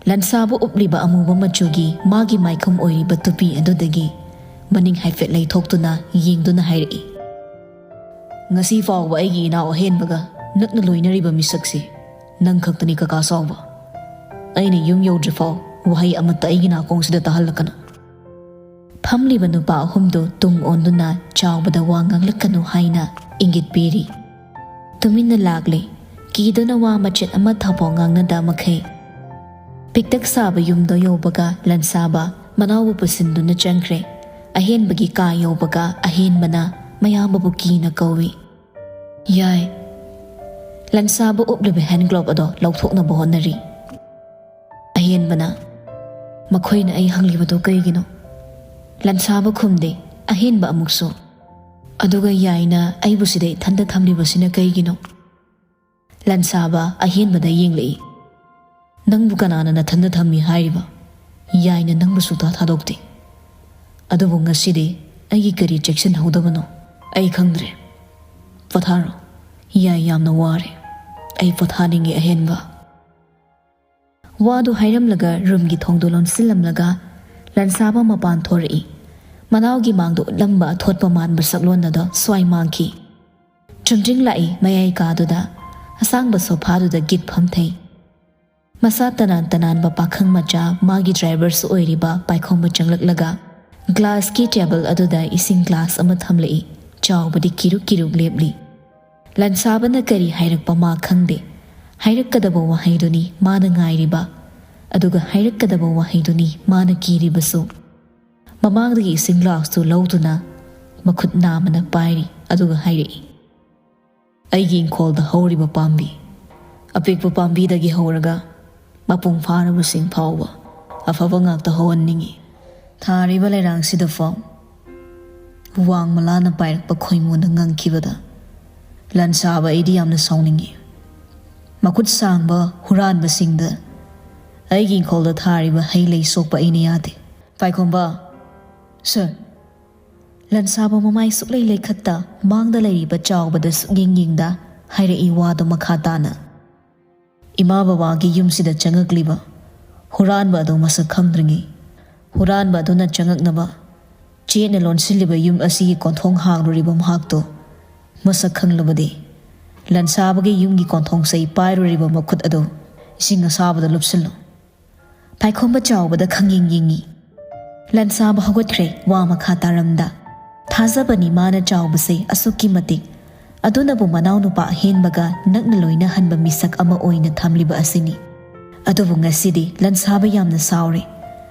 ꯂꯟꯁꯥꯕ ꯎꯞꯂꯤꯕ ꯑꯃꯨꯕ ꯃꯆꯨꯒꯤ ꯃꯥꯒꯤ ꯃꯥꯏꯈꯨꯝ ꯑꯣꯏꯔꯤꯕ ꯇꯨꯄꯤ ꯑꯗꯨꯗꯒꯤ ꯃꯅꯤꯡ ꯍꯥꯏꯐꯦꯠ ꯂꯩꯊꯣꯛꯇꯨꯅ ꯌꯦꯡꯗꯨꯅ ꯍꯥꯏꯔꯛꯏ, "ꯉꯁꯤ ꯐꯥꯎꯕ ꯑꯩꯒꯤ ꯏꯅꯥꯎ ꯑꯍꯦꯟꯕꯒ ꯅꯛꯅ ꯂꯣꯏꯅꯔꯤꯕ ꯃꯤꯁꯛꯁꯤ ꯅꯪ ꯈꯛꯇꯅꯤ, ꯀꯀꯥ ꯆꯥꯎꯕ꯫ ꯑꯩꯅ ꯌꯨꯝ ꯌꯧꯗ꯭ꯔꯤꯐꯥꯎ ꯋꯥꯍꯩ ꯑꯃꯠꯇ ꯑꯩꯒꯤ ꯅꯥꯀꯣꯡꯁꯤꯗ ꯇꯥꯍꯜꯂꯛꯀꯅꯨ꯫" ꯐꯝꯂꯤꯕ ꯅꯨꯄꯥ ꯑꯍꯨꯝꯗꯨ ꯇꯨꯡ ꯑꯣꯟꯗꯨꯅ ꯆꯥꯎꯕꯗ ꯋꯥ ꯉꯥꯡꯂꯛꯀꯅꯨ ꯍꯥꯏꯅ ꯏꯪꯒꯤꯠ ꯄꯤꯔꯤ꯫ ꯇꯨꯃꯤꯟꯅ ꯂꯥꯛꯂꯦ, ꯀꯤꯗꯨꯅ ꯋꯥ ꯃꯆꯦꯠ ꯑꯃ ꯊꯥꯐꯥꯎ ꯉꯥꯡꯅꯗ ꯃꯈꯩ꯫ ꯄꯤꯛꯇꯛ ꯁꯥꯕ ꯌꯨꯝꯗꯣ ꯌꯧꯕꯒ ꯂꯟꯁꯥꯕ ꯃꯅꯥꯎꯕꯨ ꯄꯨꯁꯤꯟꯗꯨꯅ ꯆꯪꯈ꯭ꯔꯦ꯫ ꯑꯍꯦꯟꯕꯒꯤ ꯀꯥ ꯌꯧꯕꯒ ꯑꯍꯦꯟꯕꯅ ꯃꯌꯥꯝꯕꯕꯨ ꯀꯤꯅ ꯀꯧꯏ, "ꯌꯥꯏ꯫" ꯂꯟꯁꯥꯕ ꯎꯞꯂꯤꯕ ꯍꯦꯟ ꯒ꯭ꯂꯣꯞ ꯑꯗꯣ ꯂꯧꯊꯣꯛꯅꯕ ꯍꯣꯠꯅꯔꯤ꯫ ꯑꯍꯦꯟꯕꯅ, "ꯃꯈꯣꯏꯅ ꯑꯩ ꯍꯪꯂꯤꯕꯗꯨ ꯀꯩꯒꯤꯅꯣ?" ꯂꯟꯁꯥꯕ ꯈꯨꯝꯗꯦ꯫ ꯑꯍꯦꯟꯕ ꯑꯃꯨꯛꯁꯨ, "ꯑꯗꯨꯒ ꯌꯥꯏꯅ ꯑꯩꯕꯨ ꯁꯤꯗ ꯏꯊꯟꯇ ꯊꯝꯂꯤꯕꯁꯤꯅ ꯀꯩꯒꯤꯅꯣ?" ꯂꯟꯁꯥꯕ ꯑꯍꯦꯟꯕꯗ ꯌꯦꯡꯂꯛꯏ꯫ "ꯅꯪꯕꯨ ꯀꯅꯥꯅ ꯅꯊꯟꯇ ꯊꯝꯃꯤ ꯍꯥꯏꯔꯤꯕ? ꯌꯥꯏꯅ ꯅꯪꯕꯨ ꯁꯨꯛꯊꯥ ꯊꯥꯗꯣꯛꯇꯦ꯫ ꯑꯗꯨꯕꯨ ꯉꯁꯤꯗꯤ ꯑꯩꯒꯤ ꯀꯔꯤ ꯆꯦꯛꯁꯤꯟꯍꯧꯗꯕꯅꯣ? ꯑꯩ ꯈꯪꯗ꯭ꯔꯦ꯫ ꯄꯣꯊꯥꯔꯣ꯫ ꯌꯥꯏ ꯌꯥꯝꯅ ꯋꯥꯔꯦ꯫ ꯑꯩ ꯄꯣꯊꯥꯅꯤꯡꯉꯤ ꯑꯍꯦꯟꯕ꯫" ꯋꯥꯗꯨ ꯍꯥꯏꯔꯝꯂꯒ ꯔꯨꯝꯒꯤ ꯊꯣꯡꯗꯨ ꯂꯣꯟꯁꯤꯜꯂꯝꯂꯒ ꯂꯟꯁꯥꯕ ꯃꯄꯥꯟ ꯊꯣꯔꯛꯏ꯫ ꯃꯅꯥꯎꯒꯤ ꯃꯥꯡꯗ ꯎꯠꯂꯝꯕ ꯑꯊꯣꯠꯄ ꯃꯥꯟꯕ ꯁꯛꯂꯣꯟ ꯑꯗꯣ ꯁ꯭ꯋꯥꯏ ꯃꯥꯡꯈꯤ꯫ ꯆꯨꯝꯗ꯭ꯔꯤꯡ ꯂꯥꯛꯏ ꯃꯌꯥꯏ ꯀꯥꯗꯨꯗ, ꯑꯁꯥꯡꯕ ꯁꯣꯐꯥꯗꯨꯗ ꯒꯤꯠ ꯐꯝꯊꯩ꯫ ꯃꯁꯥ ꯇꯅꯥꯟ ꯇꯅꯥꯟꯕ ꯄꯥꯈꯪ ꯃꯆꯥ, ꯃꯥꯒꯤ ꯗ꯭ꯔꯥꯏꯚꯔꯁꯨ ꯑꯣꯏꯔꯤꯕ ꯄꯥꯏꯈꯣꯝꯕ ꯆꯪꯂꯛꯂꯒ ꯒ꯭ꯂꯥꯁꯀꯤ ꯇꯦꯕꯜ ꯑꯗꯨꯗ ꯏꯁꯤꯡ ꯒ꯭ꯂꯥꯁ ꯑꯃ ꯊꯝꯂꯛꯏ꯫ ꯆꯥꯎꯕꯗꯤ ꯀꯤꯔꯨꯛ ꯀꯤꯔꯨꯛ ꯂꯦꯞꯂꯤ꯫ ꯂꯟꯁꯥꯕꯅ ꯀꯔꯤ ꯍꯥꯏꯔꯛꯄ ꯃꯥ ꯈꯪꯗꯦ꯫ ꯍꯥꯏꯔꯛꯀꯗꯕ ꯋꯥꯍꯩꯗꯨꯅꯤ ꯃꯥꯅ ꯉꯥꯏꯔꯤꯕ, ꯑꯗꯨꯒ ꯍꯥꯏꯔꯛꯀꯗꯕ ꯋꯥꯍꯩꯗꯨꯅꯤ ꯃꯥꯅ ꯀꯤꯔꯤꯕꯁꯨ꯫ ꯃꯃꯥꯡꯗꯒꯤ ꯏꯁꯤꯡ ꯒ꯭ꯂꯥꯁꯇꯨ ꯂꯧꯗꯨꯅ ꯃꯈꯨꯠ ꯅꯥꯝꯃꯅ ꯄꯥꯏꯔꯤ, ꯑꯗꯨꯒ ꯍꯥꯏꯔꯛꯏ, "ꯑꯩꯒꯤ ꯏꯪꯈꯣꯜꯗ ꯍꯧꯔꯤꯕ ꯄꯥꯝꯕꯤ, ꯑꯄꯤꯛꯄ ꯄꯥꯝꯕꯤꯗꯒꯤ ꯍꯧꯔꯒ ꯃꯄꯨꯡ ꯐꯥꯔꯕꯁꯤꯡ ꯐꯥꯎꯕ ꯑꯐꯕ ꯉꯥꯛꯇ ꯍꯧꯍꯟꯅꯤꯡꯏ꯫ ꯊꯥꯔꯤꯕ ꯂꯩꯔꯥꯡꯁꯤꯗꯐꯥꯎ ꯋꯥꯡꯃ ꯂꯥꯅ ꯄꯥꯏꯔꯛꯄ ꯈꯣꯏꯃꯨꯅ ꯉꯪꯈꯤꯕꯗ ꯂꯟꯁꯥꯕ ꯑꯩꯗꯤ ꯌꯥꯝꯅ ꯁꯥꯎꯅꯤꯡꯏ꯫ ꯃꯈꯨꯠ ꯁꯥꯡꯕ ꯍꯨꯔꯥꯟꯕꯁꯤꯡꯗ ꯑꯩꯒꯤ ꯏꯪꯈꯣꯜꯗ ꯊꯥꯔꯤꯕ ꯍꯩ ꯂꯩ ꯁꯣꯛꯄ ꯑꯩꯅ ꯌꯥꯗꯦ꯫ ꯄꯥꯏꯈꯣꯝꯕ, "ꯁꯔ!" ꯂꯟꯁꯥꯕ ꯃꯃꯥꯏ ꯁꯨꯛꯂꯩ ꯂꯩꯈꯠꯇ ꯃꯥꯡꯗ ꯂꯩꯔꯤꯕ ꯆꯥꯎꯕꯗ ꯁꯨꯛꯌꯦꯡ ꯌꯦꯡꯗ ꯍꯥꯏꯔꯛꯏ ꯋꯥꯗꯨ ꯃꯈꯥ ꯇꯥꯅ꯫ ꯏꯃꯥ ꯕꯕꯥꯒꯤ ꯌꯨꯝꯁꯤꯗ ꯆꯪꯉꯛꯂꯤꯕ ꯍꯨꯔꯥꯟꯕ ꯑꯗꯨ ꯃꯁꯛ ꯈꯪꯗ꯭ꯔꯤꯉꯩ, ꯍꯨꯔꯥꯟꯕ ꯑꯗꯨꯅ ꯆꯪꯉꯛꯅꯕ ꯆꯦꯠꯅ ꯂꯣꯟꯁꯤꯜꯂꯤꯕ ꯌꯨꯝ ꯑꯁꯤꯒꯤ ꯀꯣꯟꯊꯣꯡ ꯍꯥꯡꯂꯨꯔꯤꯕ ꯃꯍꯥꯛꯇꯨ ꯃꯁꯛ ꯈꯪꯂꯕꯗꯤ, ꯂꯟꯁꯥꯕꯒꯤ ꯌꯨꯝꯒꯤ ꯀꯣꯟꯊꯣꯡ ꯆꯩ ꯄꯥꯏꯔꯨꯔꯤꯕ ꯃꯈꯨꯠ ꯑꯗꯨ ꯏꯁꯤꯡ ꯑꯁꯥꯕꯗ ꯂꯨꯞꯁꯤꯜꯂꯨ꯫ ꯄꯥꯏꯈꯣꯝꯕ ꯆꯥꯎꯕꯗ ꯈꯪꯌꯦꯡ ꯌꯦꯡꯉꯤ꯫ ꯂꯟꯁꯥꯕ ꯍꯧꯒꯠꯈ꯭ꯔꯦ, ꯋꯥ ꯃꯈꯥ ꯇꯥꯔꯝꯗ꯫ ꯊꯥꯖꯕꯅꯤ ꯃꯥꯅ ꯆꯥꯎꯕꯁꯦ ꯑꯁꯨꯛꯀꯤ ꯃꯇꯤꯛ꯫ ꯑꯗꯨꯅꯕꯨ ꯃꯅꯥꯎꯅꯨꯄꯥ ꯑꯍꯦꯟꯕꯒ ꯅꯛꯅ ꯂꯣꯏꯅꯍꯟꯕ ꯃꯤꯁꯛ ꯑꯃ ꯑꯣꯏꯅ ꯊꯝꯂꯤꯕ ꯑꯁꯤꯅꯤ꯫ ꯑꯗꯨꯕꯨ ꯉꯁꯤꯗꯤ ꯂꯟꯁꯥꯕ ꯌꯥꯝꯅ ꯁꯥꯎꯔꯦ꯫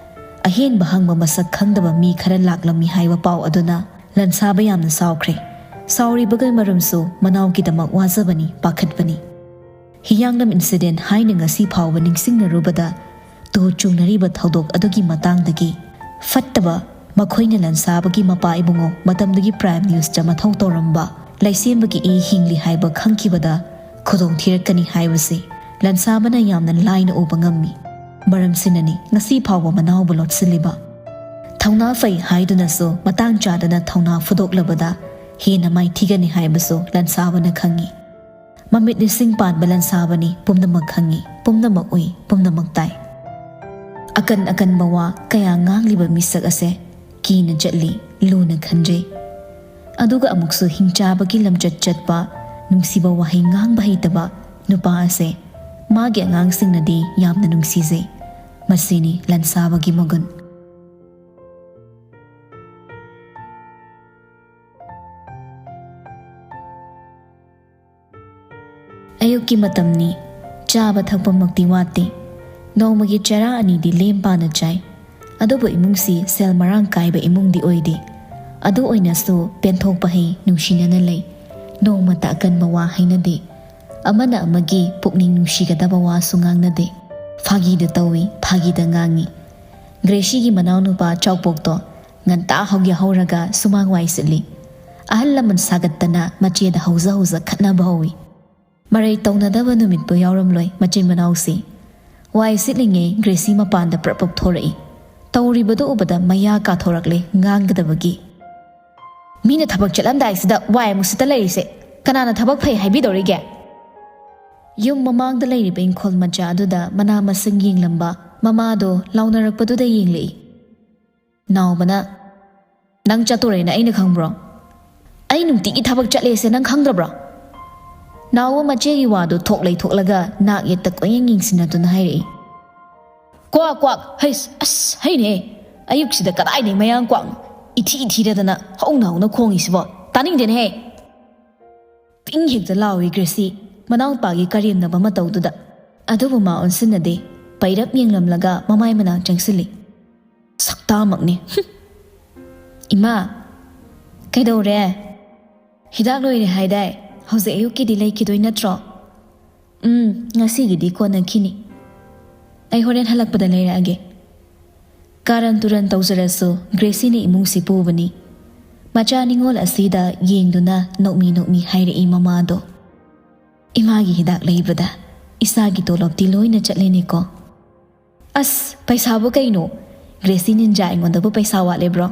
ꯑꯍꯦꯟꯕ ꯍꯪꯕ ꯃꯁꯛ ꯈꯪꯗꯕ ꯃꯤ ꯈꯔ ꯂꯥꯛꯂꯝꯃꯤ ꯍꯥꯏꯕ ꯄꯥꯎ ꯑꯗꯨꯅ ꯂꯟꯁꯥꯕ ꯌꯥꯝꯅ ꯁꯥꯎꯈ꯭ꯔꯦ꯫ ꯁꯥꯎꯔꯤꯕꯒꯤ ꯃꯔꯝꯁꯨ ꯃꯅꯥꯎꯒꯤꯗꯃꯛ ꯋꯥꯖꯕꯅꯤ, ꯄꯥꯈꯠꯄꯅꯤ꯫ ꯍꯤꯌꯥꯡꯂꯝ incident ꯍꯥꯏꯅ ꯉꯁꯤ ꯐꯥꯎꯕ ꯅꯤꯡꯁꯤꯡꯅꯔꯨꯕꯗ ꯇꯨ ꯆꯨꯡꯅꯔꯤꯕ ꯊꯧꯗꯣꯛ ꯑꯗꯨꯒꯤ ꯃꯇꯥꯡꯗꯒꯤ ꯐꯠꯇꯕ ꯃꯈꯣꯏꯅ ꯂꯟꯁꯥꯕꯒꯤ ꯃꯄꯥ ꯏꯕꯨꯡꯉꯣ, ꯃꯇꯝꯗꯨꯒꯤ Prime Newsꯇ ꯃꯊꯧ ꯇꯧꯔꯝꯕ ꯂꯩꯁꯦꯝꯕꯒꯤ ꯏ ꯍꯤꯡꯂꯤ ꯍꯥꯏꯕ ꯈꯪꯈꯤꯕꯗ ꯈꯨꯗꯣꯡ ꯊꯤꯔꯛꯀꯅꯤ ꯍꯥꯏꯕꯁꯤ ꯂꯟꯁꯥꯕꯅ ꯌꯥꯝꯅ ꯂꯥꯏꯅ ꯎꯕ ꯉꯝꯃꯤ꯫ ꯃꯔꯝꯁꯤꯅꯅꯤ ꯉꯁꯤ ꯐꯥꯎꯕ ꯃꯅꯥꯎꯕꯨ ꯂꯣꯠꯁꯤꯜꯂꯤꯕ꯫ ꯊꯧꯅꯥ ꯐꯩ ꯍꯥꯏꯗꯨꯅꯁꯨ ꯃꯇꯥꯡ ꯆꯥꯗꯅ ꯊꯧꯅꯥ ꯐꯨꯗꯣꯛꯂꯕꯗ ꯍꯦꯟꯅ ꯃꯥꯏꯊꯤꯒꯅꯤ ꯍꯥꯏꯕꯁꯨ ꯂꯟꯁꯥꯕꯅ ꯈꯪꯉꯤ꯫ ꯃꯃꯤꯠ ꯂꯤꯁꯤꯡ ꯄꯥꯟꯕ ꯂꯟꯁꯥꯕꯅꯤ, ꯄꯨꯝꯅꯃꯛ ꯈꯪꯉꯤ, ꯄꯨꯝꯅꯃꯛ ꯎꯏ, ꯄꯨꯝꯅꯃꯛ ꯇꯥꯏ꯫ ꯑꯀꯟ ꯑꯀꯟꯕ ꯋꯥ ꯀꯌꯥ ꯉꯥꯡꯂꯤꯕ ꯃꯤꯁꯛ ꯑꯁꯦ ꯀꯤꯅ ꯆꯠꯂꯤ, ꯂꯨꯅ ꯈꯟꯖꯩ꯫ ꯑꯗꯨꯒ ꯑꯃꯨꯛꯁꯨ ꯍꯤꯡꯆꯥꯕꯒꯤ ꯂꯝꯆꯠ ꯆꯠꯄ, ꯅꯨꯡꯁꯤꯕ ꯋꯥꯍꯩ ꯉꯥꯡꯕ ꯍꯩꯇꯕ ꯅꯨꯄꯥ ꯑꯁꯦ ꯃꯥꯒꯤ ꯑꯉꯥꯡꯁꯤꯡꯅꯗꯤ ꯌꯥꯝꯅ ꯅꯨꯡꯁꯤꯖꯩ꯫ ꯃꯁꯤꯅꯤ ꯂꯟꯁꯥꯕꯒꯤ ꯃꯒꯨꯟ꯫ ꯑꯌꯨꯛꯀꯤ ꯃꯇꯝꯅꯤ꯫ ꯆꯥꯕ ꯊꯛꯄꯃꯛꯇꯤ ꯋꯥꯠꯇꯦ꯫ ꯅꯣꯡꯃꯒꯤ ꯆꯔꯥ ꯑꯅꯤꯗꯤ ꯂꯦꯝ ꯄꯥꯅ ꯆꯥꯏ꯫ ꯑꯗꯨꯕꯨ ꯏꯃꯨꯡꯁꯤ ꯁꯦꯜ ꯃꯔꯥꯡ ꯀꯥꯏꯕ ꯏꯃꯨꯡꯗꯤ ꯑꯣꯏꯗꯦ꯫ ꯑꯗꯨ ꯑꯣꯏꯅꯁꯨ ꯄꯦꯟꯊꯣꯛꯄ ꯍꯩ, ꯅꯨꯡꯁꯤꯅꯅ ꯂꯩ꯫ ꯅꯣꯡꯃꯇ ꯑꯀꯟꯕ ꯋꯥ ꯍꯥꯏꯅꯗꯦ꯫ ꯑꯃꯅ ꯑꯃꯒꯤ ꯄꯨꯛꯅꯤꯡ ꯅꯨꯡꯁꯤꯒꯗꯕ ꯋꯥꯁꯨ ꯉꯥꯡꯅꯗꯦ꯫ ꯐꯥꯒꯤꯗ ꯇꯧꯏ, ꯐꯥꯒꯤꯗ ꯉꯥꯡꯏ꯫ ꯒ꯭ꯔꯦꯁꯤꯒꯤ ꯃꯅꯥꯎꯅꯨꯄꯥ ꯆꯥꯎꯄꯣꯛꯇꯣ ꯉꯟꯇꯥ ꯍꯧꯒꯠꯍꯧꯔꯒ ꯁꯨꯃꯥꯡ ꯋꯥꯏ ꯁꯤꯠꯂꯤ꯫ ꯑꯍꯜ ꯂꯃꯟ ꯁꯥꯒꯠꯇꯅ ꯃꯆꯦꯗ ꯍꯧꯖ ꯍꯧꯖ ꯈꯠꯅꯕ ꯍꯧꯏ꯫ ꯃꯔꯩ ꯇꯧꯅꯗꯕ ꯅꯨꯃꯤꯠꯄꯨ ꯌꯥꯎꯔꯝꯂꯣꯏ ꯃꯆꯤꯟ ꯃꯅꯥꯎꯁꯤ꯫ ꯋꯥꯏ ꯁꯤꯠꯂꯤꯉꯩ ꯒ꯭ꯔꯦꯁꯤ ꯃꯄꯥꯟꯗ ꯄ꯭ꯔꯞ ꯄ꯭ꯔꯞ ꯊꯣꯔꯛꯏ꯫ ꯇꯧꯔꯤꯕꯗꯨ ꯎꯕꯗ ꯃꯌꯥ ꯀꯥꯊꯣꯔꯛꯂꯦ ꯉꯥꯡꯒꯗꯕꯒꯤ꯫ "ꯃꯤꯅ ꯊꯕꯛ ꯆꯠꯂꯝꯗꯥꯏꯁꯤꯗ ꯋꯥꯏ ꯑꯃꯨꯛ ꯁꯤꯠꯇ ꯂꯩꯔꯤꯁꯦ ꯀꯅꯥꯅ ꯊꯕꯛ ꯐꯩ ꯍꯥꯏꯕꯤꯗꯧꯔꯤꯒꯦ?" ꯌꯨꯝ ꯃꯃꯥꯡꯗ ꯂꯩꯔꯤꯕ ꯏꯪꯈꯣꯜ ꯃꯆꯥ ꯑꯗꯨꯗ ꯃꯅꯥ ꯃꯁꯤꯡ ꯌꯦꯡꯂꯝꯕ ꯃꯃꯥꯗꯣ ꯂꯥꯎꯅꯔꯛꯄꯗꯨꯗ ꯌꯦꯡꯂꯛꯏ꯫ ꯅꯥꯎꯕꯅ, "ꯅꯪ ꯆꯠꯇꯣꯔꯦꯅ ꯑꯩꯅ ꯈꯪꯕ꯭ꯔꯣ? ꯑꯩ ꯅꯨꯡꯇꯤꯒꯤ ꯊꯕꯛ ꯆꯠꯂꯦꯁꯦ ꯅꯪ ꯈꯪꯗ꯭ꯔꯕ꯭ꯔꯣ?" ꯅꯥꯎꯕ ꯃꯆꯦꯒꯤ ꯋꯥꯗꯨ ꯊꯣꯛ ꯂꯩꯊꯣꯛꯂꯒ ꯅꯥꯛ ꯌꯦꯠꯇ ꯀꯣꯏꯌꯦꯡ ꯌꯦꯡꯁꯤꯟꯅꯗꯨꯅ ꯍꯥꯏꯔꯛꯏ꯫ "ꯀ꯭ꯋꯥꯛ ꯀ꯭ꯋꯥꯛ, ꯍꯩꯁ, ꯑꯁ, ꯍꯩꯅꯦ꯫ ꯑꯌꯨꯛꯁꯤꯗ ꯀꯗꯥꯏꯗꯩ ꯃꯌꯥꯡ ꯀ꯭ꯋꯥꯛꯅꯣ? ꯏꯊꯤ ꯏꯊꯤꯔꯗꯅ ꯍꯧꯅ ꯍꯧꯅ ꯈꯣꯡꯉꯤꯁꯤꯕꯣ? ꯇꯥꯅꯤꯡꯗꯦꯅꯦꯍꯦ!" ꯇꯤꯡ ꯍꯦꯛꯇ ꯂꯥꯎꯏ ꯒ꯭ꯔꯦꯁꯤ, ꯃꯅꯥꯎꯄꯥꯒꯤ ꯀꯔꯦꯝꯅꯕ ꯃꯇꯧꯗꯨꯗ꯫ ꯑꯗꯨꯕꯨ ꯃꯥ ꯑꯣꯟꯁꯤꯟꯅꯗꯦ, ꯄꯩꯔꯞ ꯌꯦꯡꯂꯝꯂꯒ ꯃꯃꯥꯏ ꯃꯅꯥꯛ ꯆꯪꯁꯤꯜꯂꯤ꯫ "ꯁꯛꯇꯥꯃꯛꯅꯤ꯫ ꯍꯨꯝ!" "ꯏꯃꯥ, ꯀꯩꯗꯧꯔꯦ? ꯍꯤꯗꯥꯛ ꯂꯣꯏꯔꯦ ꯍꯥꯏꯗꯥꯏ? ꯍꯧꯖꯤꯛ ꯑꯌꯨꯛꯀꯤꯗꯤ ꯂꯩꯈꯤꯗꯣꯏ ꯅꯠꯇ꯭ꯔꯣ?" "ꯎꯝ, ꯉꯁꯤꯒꯤꯗꯤ ꯀꯣꯟꯅꯈꯤꯅꯤ꯫ ꯑꯩ ꯍꯣꯔꯦꯟ ꯍꯜꯂꯛꯄꯗ ꯂꯩꯔꯛꯑꯒꯦ꯫" ꯀꯥꯔꯟ ꯇꯨꯔꯟ ꯇꯧꯖꯔꯁꯨ ꯒ꯭ꯔꯦꯁꯤꯅ ꯏꯃꯨꯡꯁꯤ ꯄꯨꯕꯅꯤ꯫ ꯃꯆꯥ ꯅꯤꯉꯣꯜ ꯑꯁꯤꯗ ꯌꯦꯡꯗꯨꯅ ꯅꯣꯛꯃꯤ ꯅꯣꯛꯃꯤ ꯍꯥꯏꯔꯛꯏ ꯃꯃꯥꯗꯣ꯫ "ꯏꯃꯥꯒꯤ ꯍꯤꯗꯥꯛ ꯂꯩꯕꯗ ꯏꯆꯥꯒꯤ ꯇꯣꯂꯣꯞꯇꯤ ꯂꯣꯏꯅ ꯆꯠꯂꯦꯅꯦꯀꯣ꯫" "ꯑꯁ, ꯄꯩꯁꯥꯕꯨ ꯀꯩꯅꯣ? ꯒ꯭ꯔꯦꯁꯤ ꯅꯤꯟꯖꯥ ꯑꯩꯉꯣꯟꯗꯕꯨ ꯄꯩꯁꯥ ꯋꯥꯠꯂꯤꯕ꯭ꯔꯣ?"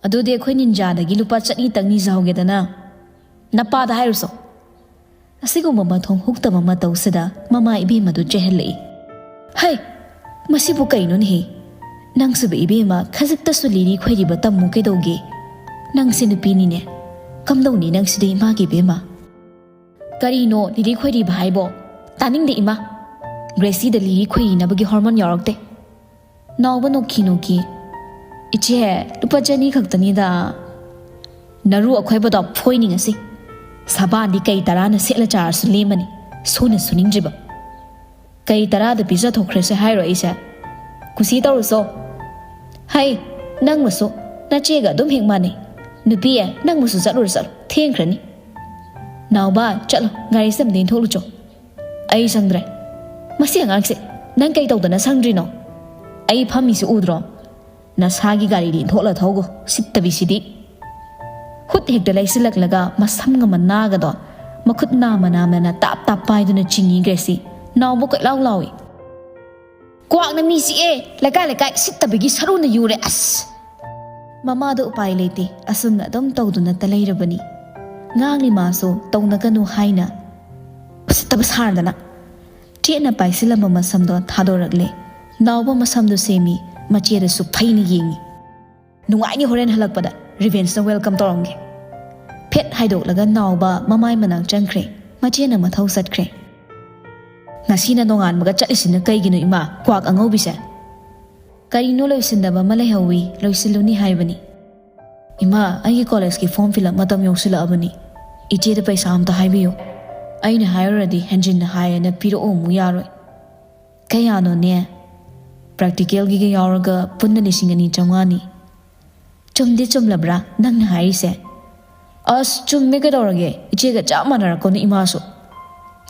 "ꯑꯗꯨꯗꯤ ꯑꯩꯈꯣꯏ ꯅꯤꯟꯖꯥꯗꯒꯤ ꯂꯨꯄꯥ ꯆꯅꯤꯇꯪ ꯅꯤꯖꯍꯧꯒꯦꯗꯅ꯫ ꯅꯄꯥꯗ ꯍꯥꯏꯔꯨꯁꯣ꯫" ꯑꯁꯤꯒꯨꯝꯕ ꯃꯊꯣꯡ ꯍꯨꯛꯇꯕ ꯃꯇꯧꯁꯤꯗ ꯃꯃꯥ ꯏꯕꯦꯝꯃꯗꯨ ꯆꯦꯜꯍꯜꯂꯛꯏ꯫ "ꯍꯩ! ꯃꯁꯤꯕꯨ ꯀꯩꯅꯣꯅꯦꯍꯦ? ꯅꯪꯁꯤꯕꯨ ꯏꯕꯦꯝꯃ ꯈꯖꯤꯛꯇꯁꯨ ꯂꯤꯔꯤ ꯈꯣꯏꯔꯤꯕ ꯇꯝꯃꯨ ꯀꯩꯗꯧꯒꯦ? ꯅꯪꯁꯦ ꯅꯨꯄꯤꯅꯤꯅꯦ꯫ ꯀꯝꯗꯧꯅꯤ ꯅꯪꯁꯤꯗꯤ ꯏꯃꯥꯒꯤ ꯏꯕꯦꯝꯃ?" "ꯀꯔꯤꯅꯣ ꯂꯤꯔꯤ ꯈꯣꯏꯔꯤꯕ ꯍꯥꯏꯕꯣ? ꯇꯥꯅꯤꯡꯗꯦ ꯏꯃꯥ꯫ ꯒ꯭ꯔꯦꯁꯤꯗ ꯂꯤꯔꯤ ꯈꯣꯏꯔꯤꯅꯕꯒꯤ ꯍꯣꯔꯃꯣꯟ ꯌꯥꯎꯔꯛꯇꯦ꯫" ꯅꯥꯎꯕ ꯅꯣꯛꯈꯤ ꯅꯣꯛꯈꯤ꯫ "ꯏꯆꯦ, ꯂꯨꯄꯥ ꯆꯅꯤ ꯈꯛꯇꯅꯤꯗ꯫ ꯅꯔꯨ ꯑꯈꯣꯏꯕꯗꯣ ꯐꯣꯏꯅꯤꯡꯉꯁꯤ꯫ ꯁꯕꯥꯟꯗꯤ ꯀꯩ ꯇꯔꯥꯅ ꯁꯦꯠꯂ ꯆꯥꯔꯁꯨ ꯂꯦꯝꯃꯅꯤ꯫ ꯁꯨꯅ ꯁꯨꯅꯤꯡꯗ꯭ꯔꯤꯕ꯫ ꯀꯩ ꯇꯔꯥꯗ ꯄꯤꯖꯊꯣꯛꯈ꯭ꯔꯁꯦ ꯍꯥꯏꯔꯣ ꯑꯩꯁꯦ? ꯀꯨꯁꯤ ꯇꯧꯔꯨꯆꯣ꯫ ꯍꯩ, ꯅꯪꯃꯁꯨ ꯅꯆꯦꯒ ꯑꯗꯨꯝ ꯍꯦꯛ ꯃꯥꯟꯅꯩ꯫ ꯅꯨꯄꯤ ꯑꯦ, ꯅꯪꯃꯁꯨ ꯆꯠꯂꯨꯔꯣ, ꯆꯠꯂꯣ꯫ ꯊꯦꯡꯈ꯭ꯔꯅꯤ꯫ ꯅꯥꯎꯕ, ꯆꯠꯂꯣ, ꯒꯥꯔꯤꯁꯦ ꯑꯃꯨꯛ ꯏꯟꯊꯣꯛꯂꯨꯆꯣ꯫ ꯑꯩ ꯁꯪꯗ꯭ꯔꯦ꯫ ꯃꯁꯤ ꯑꯉꯥꯡꯁꯦ ꯅꯪ ꯀꯩ ꯇꯧꯗꯅ ꯁꯪꯗ꯭ꯔꯤꯅꯣ? ꯑꯩ ꯐꯝꯃꯤꯁꯤ ꯎꯗ꯭ꯔꯣ? ꯅꯁꯥꯒꯤ ꯒꯥꯔꯤꯗꯤ ꯏꯟꯊꯣꯛꯂ ꯊꯧꯒꯣ, ꯁꯤꯠꯇꯕꯤꯁꯤꯗꯤ꯫ ꯍꯨꯠ ꯍꯦꯛꯇ ꯂꯩꯁꯤꯜꯂꯛꯂꯒ ꯃꯁꯝꯒ ꯃꯅꯥꯒꯗꯣ ꯃꯈꯨꯠ ꯅꯥꯝꯃ ꯅꯥꯝꯃꯅ ꯇꯥꯞ ꯇꯥꯞ ꯄꯥꯏꯗꯨꯅ ꯆꯤꯡꯏ ꯒ꯭ꯔꯦꯁꯤ꯫ ꯅꯥꯎꯕ ꯀꯣꯏꯂꯥꯎ ꯂꯥꯎꯏ꯫ "ꯀ꯭ꯋꯥꯛꯅ ꯃꯤ ꯆꯤꯛꯑꯦ, ꯂꯩꯀꯥꯏ ꯂꯩꯀꯥꯏ ꯁꯤꯠꯇꯕꯒꯤ ꯁꯔꯨꯅ ꯌꯨꯔꯦ, ꯑꯁ!" ꯃꯃꯥꯗꯣ ꯎꯄꯥꯏ ꯂꯩꯇꯦ, ꯑꯁꯨꯝꯅ ꯑꯗꯨꯝ ꯇꯧꯗꯨꯅꯇ ꯂꯩꯔꯕꯅꯤ꯫ ꯉꯥꯡꯂꯤ ꯃꯥꯁꯨ ꯇꯧꯅꯒꯅꯨ ꯍꯥꯏꯅ ꯎꯁꯤꯠꯇꯕ ꯁꯥꯔꯗꯅ꯫ ꯆꯦꯠꯅ ꯄꯥꯏꯁꯤꯜꯂꯝꯕ ꯃꯁꯝꯗꯣ ꯊꯥꯗꯣꯔꯛꯂꯦ꯫ ꯅꯥꯎꯕ ꯃꯁꯝꯗꯣ ꯁꯦꯝꯃꯤ, ꯃꯆꯦꯗꯁꯨ ꯐꯩꯅ ꯌꯦꯡꯉꯤ꯫ "ꯅꯨꯡꯉꯥꯏꯅꯤ, ꯍꯣꯔꯦꯟ ꯍꯜꯂꯛꯄꯗ ꯔꯤꯚꯦꯟꯁꯅ ꯋꯦꯜꯀꯝ ꯇꯧꯔꯝꯒꯦ꯫" ꯐꯦꯠ ꯍꯥꯏꯗꯣꯛꯂꯒ ꯅꯥꯎꯕ ꯃꯃꯥꯏ ꯃꯅꯥꯛ ꯆꯪꯈ꯭ꯔꯦ꯫ ꯃꯆꯦꯅ ꯃꯊꯧ ꯆꯠꯈ꯭ꯔꯦ꯫ "ꯉꯁꯤꯅ ꯅꯣꯡꯉꯥꯟꯕꯒ ꯆꯠꯂꯤꯁꯤꯅ ꯀꯩꯒꯤꯅꯣ ꯏꯃꯥ, ꯀ꯭ꯋꯥꯛ ꯑꯉꯧꯕꯤꯁꯦ?" "ꯀꯔꯤꯅꯣ ꯂꯣꯏꯁꯤꯟꯗꯕ ꯑꯃ ꯂꯩꯍꯧꯋꯤ, ꯂꯣꯏꯁꯤꯜꯂꯨꯅꯤ ꯍꯥꯏꯕꯅꯤ꯫" "ꯏꯃꯥ, ꯑꯩꯒꯤ ꯀꯣꯂꯦꯖꯀꯤ ꯐꯣꯔꯝ ꯐꯤꯜ ꯑꯞ ꯃꯇꯝ ꯌꯧꯁꯤꯜꯂꯛꯑꯕꯅꯤ꯫ ꯏꯆꯦꯗ ꯄꯩꯁꯥ ꯑꯝꯇ ꯍꯥꯏꯕꯤꯌꯨ꯫ ꯑꯩꯅ ꯍꯥꯏꯔꯨꯔꯗꯤ ꯍꯦꯟꯖꯤꯟꯅ ꯍꯥꯏꯌꯦꯅ ꯄꯤꯔꯛꯑꯣ ꯑꯃꯨꯛ ꯌꯥꯔꯣꯏ꯫" "ꯀꯌꯥꯅꯣꯅꯦ?" "ꯄ꯭ꯔꯥꯛꯇꯤꯀꯦꯜꯒꯤꯒ ꯌꯥꯎꯔꯒ ꯄꯨꯟꯅ ꯂꯤꯁꯤꯡ ꯑꯅꯤ ꯆꯥꯝꯃꯉꯥꯅꯤ꯫" "ꯆꯨꯝꯗꯤ ꯆꯨꯝꯂꯕ꯭ꯔꯥ ꯅꯪꯅ ꯍꯥꯏꯔꯤꯁꯦ?" "ꯑꯁ, ꯆꯨꯝꯃꯦ ꯀꯩꯗꯧꯔꯒꯦ? ꯏꯆꯦꯒ ꯆꯞ ꯃꯥꯟꯅꯔꯛꯀꯅꯨ ꯏꯃꯥꯁꯨ꯫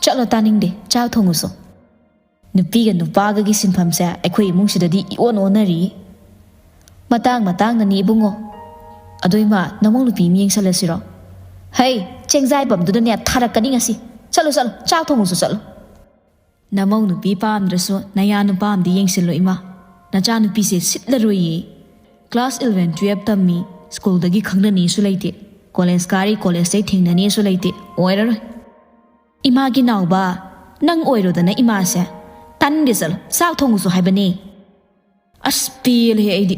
ꯆꯠꯂꯣ, ꯇꯥꯅꯤꯡꯗꯦ, ꯆꯥꯛ ꯊꯣꯡꯉꯨꯁꯣ꯫" ꯅꯨꯄꯤꯒ ꯅꯨꯄꯥꯒꯒꯤ ꯁꯤꯟꯐꯝꯁꯦ ꯑꯩꯈꯣꯏ ꯏꯃꯨꯡꯁꯤꯗꯗꯤ ꯏꯑꯣꯟ ꯑꯣꯟꯅꯔꯤ꯫ "ꯃꯇꯥꯡ ꯃꯇꯥꯡꯅꯅꯤ ꯏꯕꯨꯡꯉꯣ꯫ ꯑꯗꯣ ꯏꯃꯥ, ꯅꯃꯧ ꯅꯨꯄꯤ ꯑꯃ ꯌꯦꯡꯁꯜꯂꯁꯤꯔꯣ?" "ꯍꯩ, ꯆꯦꯡꯖꯥꯏ ꯄꯝꯗꯨꯗꯅꯦ ꯊꯥꯔꯛꯀꯅꯤ ꯉꯁꯤ꯫ ꯆꯠꯂꯣ, ꯆꯠꯂꯣ, ꯆꯥꯛ ꯊꯣꯡꯉꯨꯁꯨ ꯆꯠꯂꯣ꯫" "ꯅꯃꯧ ꯅꯨꯄꯤ ꯄꯥꯝꯗ꯭ꯔꯁꯨ ꯅꯌꯥ ꯅꯨꯄꯥ ꯑꯃꯗꯤ ꯌꯦꯡꯁꯤꯜꯂꯣ ꯏꯃꯥ꯫ ꯅꯆꯥꯅꯨꯄꯤꯁꯦ ꯁꯤꯠꯂꯔꯣꯏꯌꯦ꯫ ꯀ꯭ꯂꯥꯁ ꯏꯂꯚꯦꯟ ꯇꯨꯌꯦꯜꯞ ꯇꯝꯃꯤ, ꯁ꯭ꯀꯨꯜꯗꯒꯤ ꯈꯪꯅꯅꯤꯁꯨ ꯂꯩꯇꯦ, ꯀꯣꯂꯦꯖ ꯀꯥꯔꯤ, ꯀꯣꯂꯦꯖꯇꯩ ꯊꯦꯡꯅꯅꯤꯁꯨ ꯂꯩꯇꯦ, ꯑꯣꯏꯔꯔꯣꯏ꯫" "ꯏꯃꯥꯒꯤ ꯅꯥꯎꯕ, ꯅꯪ ꯑꯣꯏꯔꯣꯗꯅ ꯏꯃꯥꯁꯦ꯫ ꯇꯥꯅꯤꯡꯗꯦ, ꯆꯠꯂꯣ, ꯆꯥꯛ ꯊꯣꯡꯉꯨꯁꯨ ꯍꯥꯏꯕꯅꯦ꯫" "ꯑꯁ, ꯄꯦꯜꯂꯦꯍꯦ ꯑꯩꯗꯤ꯫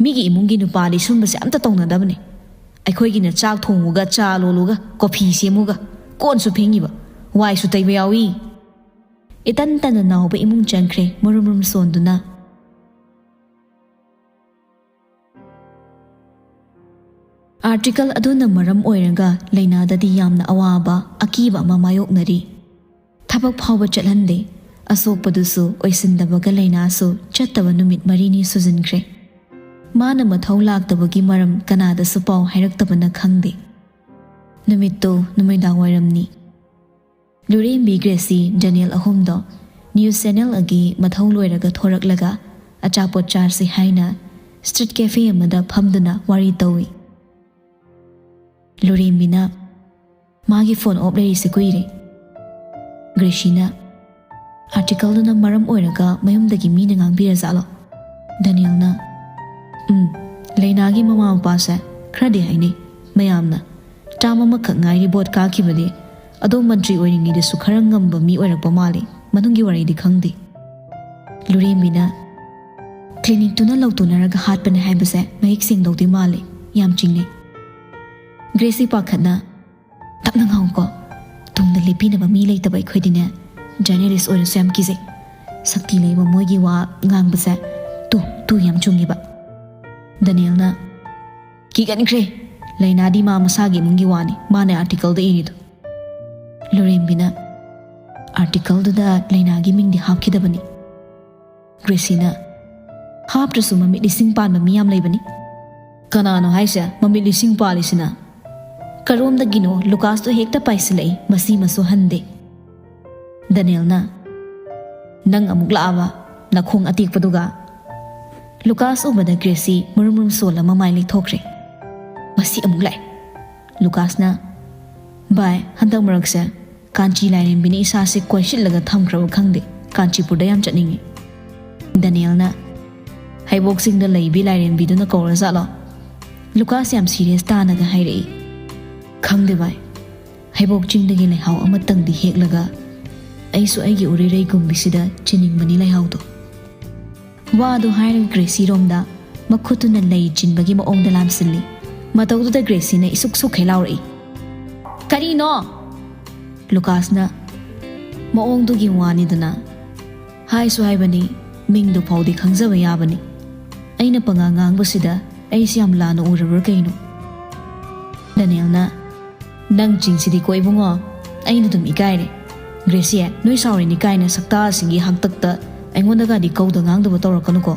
ꯃꯤꯒꯤ ꯏꯃꯨꯡꯒꯤ ꯅꯨꯄꯥꯗꯤ ꯁꯨꯝꯕꯁꯦ ꯑꯝꯇ ꯇꯧꯅꯗꯕꯅꯦ꯫ ꯑꯩꯈꯣꯏꯒꯤꯅ ꯆꯥꯛ ꯊꯣꯡꯉꯨꯒ, ꯆꯥ ꯂꯣꯜꯂꯨꯒ, ꯀꯣꯐꯤ ꯁꯦꯝꯃꯨꯒ, ꯀꯣꯟꯁꯨ ꯐꯦꯡꯉꯤꯕ, ꯋꯥꯏꯁꯨ ꯇꯩꯕ ꯌꯥꯎꯏ꯫" ꯏꯇꯟ ꯇꯟꯅ ꯅꯥꯎꯕ ꯏꯃꯨꯡ ꯆꯪꯈ꯭ꯔꯦ, ꯃꯨꯔꯨꯝ ꯃꯨꯔꯨꯝ ꯁꯣꯟꯗꯨꯅ꯫ ꯑꯥꯔꯇꯤꯀꯜ ꯑꯗꯨꯅ ꯃꯔꯝ ꯑꯣꯏꯔꯒ ꯂꯩꯅꯥꯗꯗꯤ ꯌꯥꯝꯅ ꯑꯋꯥꯕ, ꯑꯀꯤꯕ ꯑꯃ ꯃꯥꯌꯣꯛꯅꯔꯤ꯫ ꯊꯕꯛ ꯐꯥꯎꯕ ꯆꯠꯍꯟꯗꯦ꯫ ꯑꯁꯣꯛꯄꯗꯨꯁꯨ ꯑꯣꯏꯁꯤꯟꯗꯕꯒ ꯂꯩꯅꯥꯁꯨ ꯆꯠꯇꯕ ꯅꯨꯃꯤꯠ ꯃꯔꯤꯅꯤ ꯁꯨꯖꯤꯟꯈ꯭ꯔꯦ꯫ ꯃꯥꯅ ꯃꯊꯧ ꯂꯥꯛꯇꯕꯒꯤ ꯃꯔꯝ ꯀꯅꯥꯗꯁꯨ ꯄꯥꯎ ꯍꯥꯏꯔꯛꯇꯕꯅ ꯈꯪꯗꯦ꯫ ꯅꯨꯃꯤꯠꯇꯨ ꯅꯨꯃꯤꯗꯥꯡ ꯋꯥꯏꯔꯝꯅꯤ꯫ ꯂꯨꯔꯦꯝꯕꯤ ꯒ꯭ꯔꯦꯁꯤ ꯖꯅꯦꯜ ꯑꯍꯨꯝꯗꯣ ꯅ꯭ꯌꯨꯁ ꯆꯦꯅꯦꯜ ꯑꯒꯤ ꯃꯊꯧ ꯂꯣꯏꯔꯒ ꯊꯣꯔꯛꯂꯒ ꯑꯆꯥꯄꯣꯠ ꯆꯥꯁꯤ ꯍꯥꯏꯅ ꯁ꯭ꯇ꯭ꯔꯤꯠ ꯀꯦꯐꯦ ꯑꯃꯗ ꯐꯝꯗꯨꯅ ꯋꯥꯔꯤ ꯇꯧꯏ꯫ ꯂꯨꯔꯦꯝꯕꯤꯅ ꯃꯥꯒꯤ ꯐꯣꯟ ꯑꯣꯐ ꯂꯩꯔꯤꯁꯦ ꯀꯨꯏꯔꯦ꯫ ꯒ꯭ꯔꯦꯁꯤꯅ, "ꯑꯥꯔꯇꯤꯀꯜꯗꯨꯅ ꯃꯔꯝ ꯑꯣꯏꯔꯒ ꯃꯌꯨꯝꯗꯒꯤ ꯃꯤꯅ ꯉꯥꯡꯕꯤꯔꯖꯥꯠꯂꯣ?" ꯗꯅꯤꯌꯦꯜꯅ, "ꯎꯝ, ꯂꯩꯅꯥꯒꯤ ꯃꯃꯥ ꯃꯄꯥꯁꯦ ꯈꯔꯗꯤ ꯍꯥꯏꯅꯩ꯫ ꯃꯌꯥꯝꯅ ꯇꯥꯝ ꯑꯃꯈꯛ ꯉꯥꯏꯔꯤ ꯚꯣꯠ ꯀꯥꯈꯤꯕꯗꯤ, ꯑꯗꯣ ꯃꯟꯇ꯭ꯔꯤ ꯑꯣꯏꯔꯤꯉꯩꯗꯁꯨ ꯈꯔ ꯉꯝꯕ ꯃꯤ ꯑꯣꯏꯔꯛꯄ ꯃꯥꯜꯂꯤ, ꯃꯅꯨꯡꯒꯤ ꯋꯥꯔꯤꯗꯤ ꯈꯪꯗꯦ꯫" ꯂꯨꯔꯦꯝꯕꯤꯅ, "ꯀ꯭ꯂꯤꯅꯤꯛꯇꯨꯅ ꯂꯧꯊꯣꯛꯅꯔꯒ ꯍꯥꯠꯄꯅꯦ ꯍꯥꯏꯕꯁꯦ ꯃꯌꯦꯛ ꯁꯦꯡꯗꯧꯗꯤ ꯃꯥꯜꯂꯤ, ꯌꯥꯝ ꯆꯤꯡꯅꯩ꯫" ꯒ꯭ꯔꯦꯁꯤ ꯄꯥꯈꯠꯅ, "ꯇꯞꯅ ꯉꯥꯡꯉꯨꯀꯣ, ꯇꯨꯡꯗ ꯂꯦꯞꯄꯤꯅꯕ ꯃꯤ ꯂꯩꯇꯕ ꯑꯩꯈꯣꯏꯗꯤꯅꯦ, ꯖꯔꯅꯦꯂꯤꯁ ꯑꯣꯏꯔꯁꯨ ꯌꯥꯝ ꯀꯤꯖꯩ꯫ ꯁꯛꯇꯤ ꯂꯩꯕ ꯃꯣꯏꯒꯤ ꯋꯥ ꯉꯥꯡꯕꯁꯦ ꯇꯨ, ꯇꯨ ꯌꯥꯝ ꯆꯨꯡꯉꯦꯕ꯫" ꯗꯅꯤꯌꯦꯜꯅ, "ꯀꯤꯒꯟꯈ꯭ꯔꯦ, ꯂꯩꯅꯥꯗꯤ ꯃꯥ ꯃꯁꯥꯒꯤ ꯏꯃꯨꯡꯒꯤ ꯋꯥꯅꯤ, ꯃꯥꯅ ꯑꯥꯔꯇꯤꯀꯜꯗ ꯏꯔꯤꯗꯣ꯫" ꯂꯨꯔꯦꯝꯕꯤꯅ, "ꯑꯥꯔꯇꯤꯀꯜꯗꯨꯗ ꯂꯩꯅꯥꯒꯤ ꯃꯤꯡꯗꯤ ꯍꯥꯞꯈꯤꯗꯕꯅꯤ꯫" ꯒ꯭ꯔꯦꯁꯤꯅ, "ꯍꯥꯞꯇ꯭ꯔꯁꯨ ꯃꯃꯤꯠ ꯂꯤꯁꯤꯡ ꯄꯥꯟꯕ ꯃꯤ ꯌꯥꯝ ꯂꯩꯕꯅꯤ꯫" "ꯀꯅꯥꯅꯣ ꯍꯥꯏꯁꯦ ꯃꯃꯤꯠ ꯂꯤꯁꯤꯡ ꯄꯥꯜꯂꯤꯁꯤꯅ?" "ꯀꯔꯣꯝꯗꯒꯤꯅꯣ ꯂꯨꯀꯥꯁꯇꯣ ꯍꯦꯛꯇ ꯄꯥꯏꯁꯤꯜꯂꯛꯏ, ꯃꯁꯤ ꯃꯁꯨ ꯍꯟꯗꯦ꯫" ꯗꯅꯤꯌꯦꯜꯅ, "ꯅꯪ ꯑꯃꯨꯛ ꯂꯥꯛꯑꯕ, ꯅꯈꯣꯡ ꯑꯇꯦꯛꯄꯗꯨꯒ?" ꯂꯨꯀꯥꯁ ꯎꯕꯗ ꯒ꯭ꯔꯦꯁꯤ ꯃꯨꯔꯨꯝ ꯃꯨꯔꯨꯝ ꯁꯣꯜꯂ ꯃꯃꯥꯏ ꯂꯩꯊꯣꯛꯈ꯭ꯔꯦ꯫ "ꯃꯁꯤ ꯑꯃꯨꯛ ꯂꯥꯛꯑꯦ꯫" ꯂꯨꯀꯥꯁꯅ, "ꯚꯥꯏ, ꯍꯟꯗꯛ ꯃꯔꯛꯁꯦ ꯀꯥꯟꯆꯤ ꯂꯥꯏꯔꯦꯝꯕꯤꯅ ꯏꯁꯥꯁꯦ ꯀꯣꯏꯁꯤꯜꯂꯒ ꯊꯝꯈ꯭ꯔꯕ ꯈꯪꯗꯦ, ꯀꯥꯟꯆꯤꯄꯨꯔꯗ ꯌꯥꯝ ꯆꯠꯅꯤꯡꯉꯤ꯫" ꯗꯅꯤꯌꯦꯜꯅ, "ꯍꯩꯕꯣꯛ ꯆꯤꯡꯗ ꯂꯩꯕꯤ ꯂꯥꯏꯔꯦꯝꯕꯤꯗꯨꯅ ꯀꯧꯔꯖꯥꯠꯂꯣ?" ꯂꯨꯀꯥꯁ ꯌꯥꯝ ꯁꯤꯔꯤꯌꯁ ꯇꯥꯅꯒ ꯍꯥꯏꯔꯛꯏ꯫ "ꯈꯪꯗꯦ ꯚꯥꯏ, ꯍꯩꯕꯣꯛ ꯆꯤꯡꯗꯒꯤ ꯂꯩꯍꯥꯎ ꯑꯃꯇꯪꯗꯤ ꯍꯦꯛꯂꯒ ꯑꯩꯁꯨ ꯑꯩꯒꯤ ꯎꯔꯤꯔꯩ ꯒꯨꯝꯕꯤꯁꯤꯗ ꯆꯤꯅꯤꯡꯕꯅꯤ ꯂꯩꯍꯥꯎꯗꯣ꯫" ꯋꯥꯗꯨ ꯍꯥꯏꯔꯒ ꯒ꯭ꯔꯦꯁꯤꯔꯣꯝꯗ ꯃꯈꯨꯠꯇꯨꯅ ꯂꯩ ꯆꯤꯟꯕꯒꯤ ꯃꯑꯣꯡꯗ ꯂꯥꯝꯁꯤꯜꯂꯤ꯫ ꯃꯇꯧꯗꯨꯗ ꯒ꯭ꯔꯦꯁꯤꯅ ꯏꯁꯨꯛ ꯁꯨꯛꯈꯩ ꯂꯥꯎꯔꯛꯏ, "ꯀꯔꯤꯅꯣ?" ꯂꯨꯀꯥꯁꯅ, "ꯃꯑꯣꯡꯗꯨꯒꯤ ꯋꯥꯅꯤꯗꯅ꯫ ꯍꯥꯏꯁꯨ ꯍꯥꯏꯕꯅꯤ, ꯃꯤꯡꯗꯨ ꯐꯥꯎꯗꯤ ꯈꯪꯖꯕ ꯌꯥꯕꯅꯤ꯫ ꯑꯩꯅ ꯄꯉꯥꯡ ꯉꯥꯡꯕꯁꯤꯗ ꯑꯩꯁꯤ ꯌꯥꯝ ꯂꯥꯟꯅ ꯎꯔꯕ꯭ꯔꯥ ꯀꯩꯅꯣ?" ꯗꯅꯤꯌꯦꯜꯅ, "ꯅꯪ ꯆꯤꯟꯁꯤꯗꯤꯀꯣ ꯏꯕꯨꯡꯉꯣ, ꯑꯩꯅ ꯑꯗꯨꯝ ꯏꯀꯥꯏꯔꯦ꯫ ꯒ꯭ꯔꯦꯁꯤ, ꯅꯣꯏ ꯁꯥꯎꯔꯤꯅꯤ ꯀꯥꯏꯅ ꯁꯛꯇꯥꯁꯤꯡꯒꯤ ꯍꯥꯛꯇꯛꯇ ꯑꯩꯉꯣꯟꯗꯒꯗꯤ ꯀꯧꯗ ꯉꯥꯡꯗꯕ ꯇꯧꯔꯛꯀꯅꯨꯀꯣ꯫"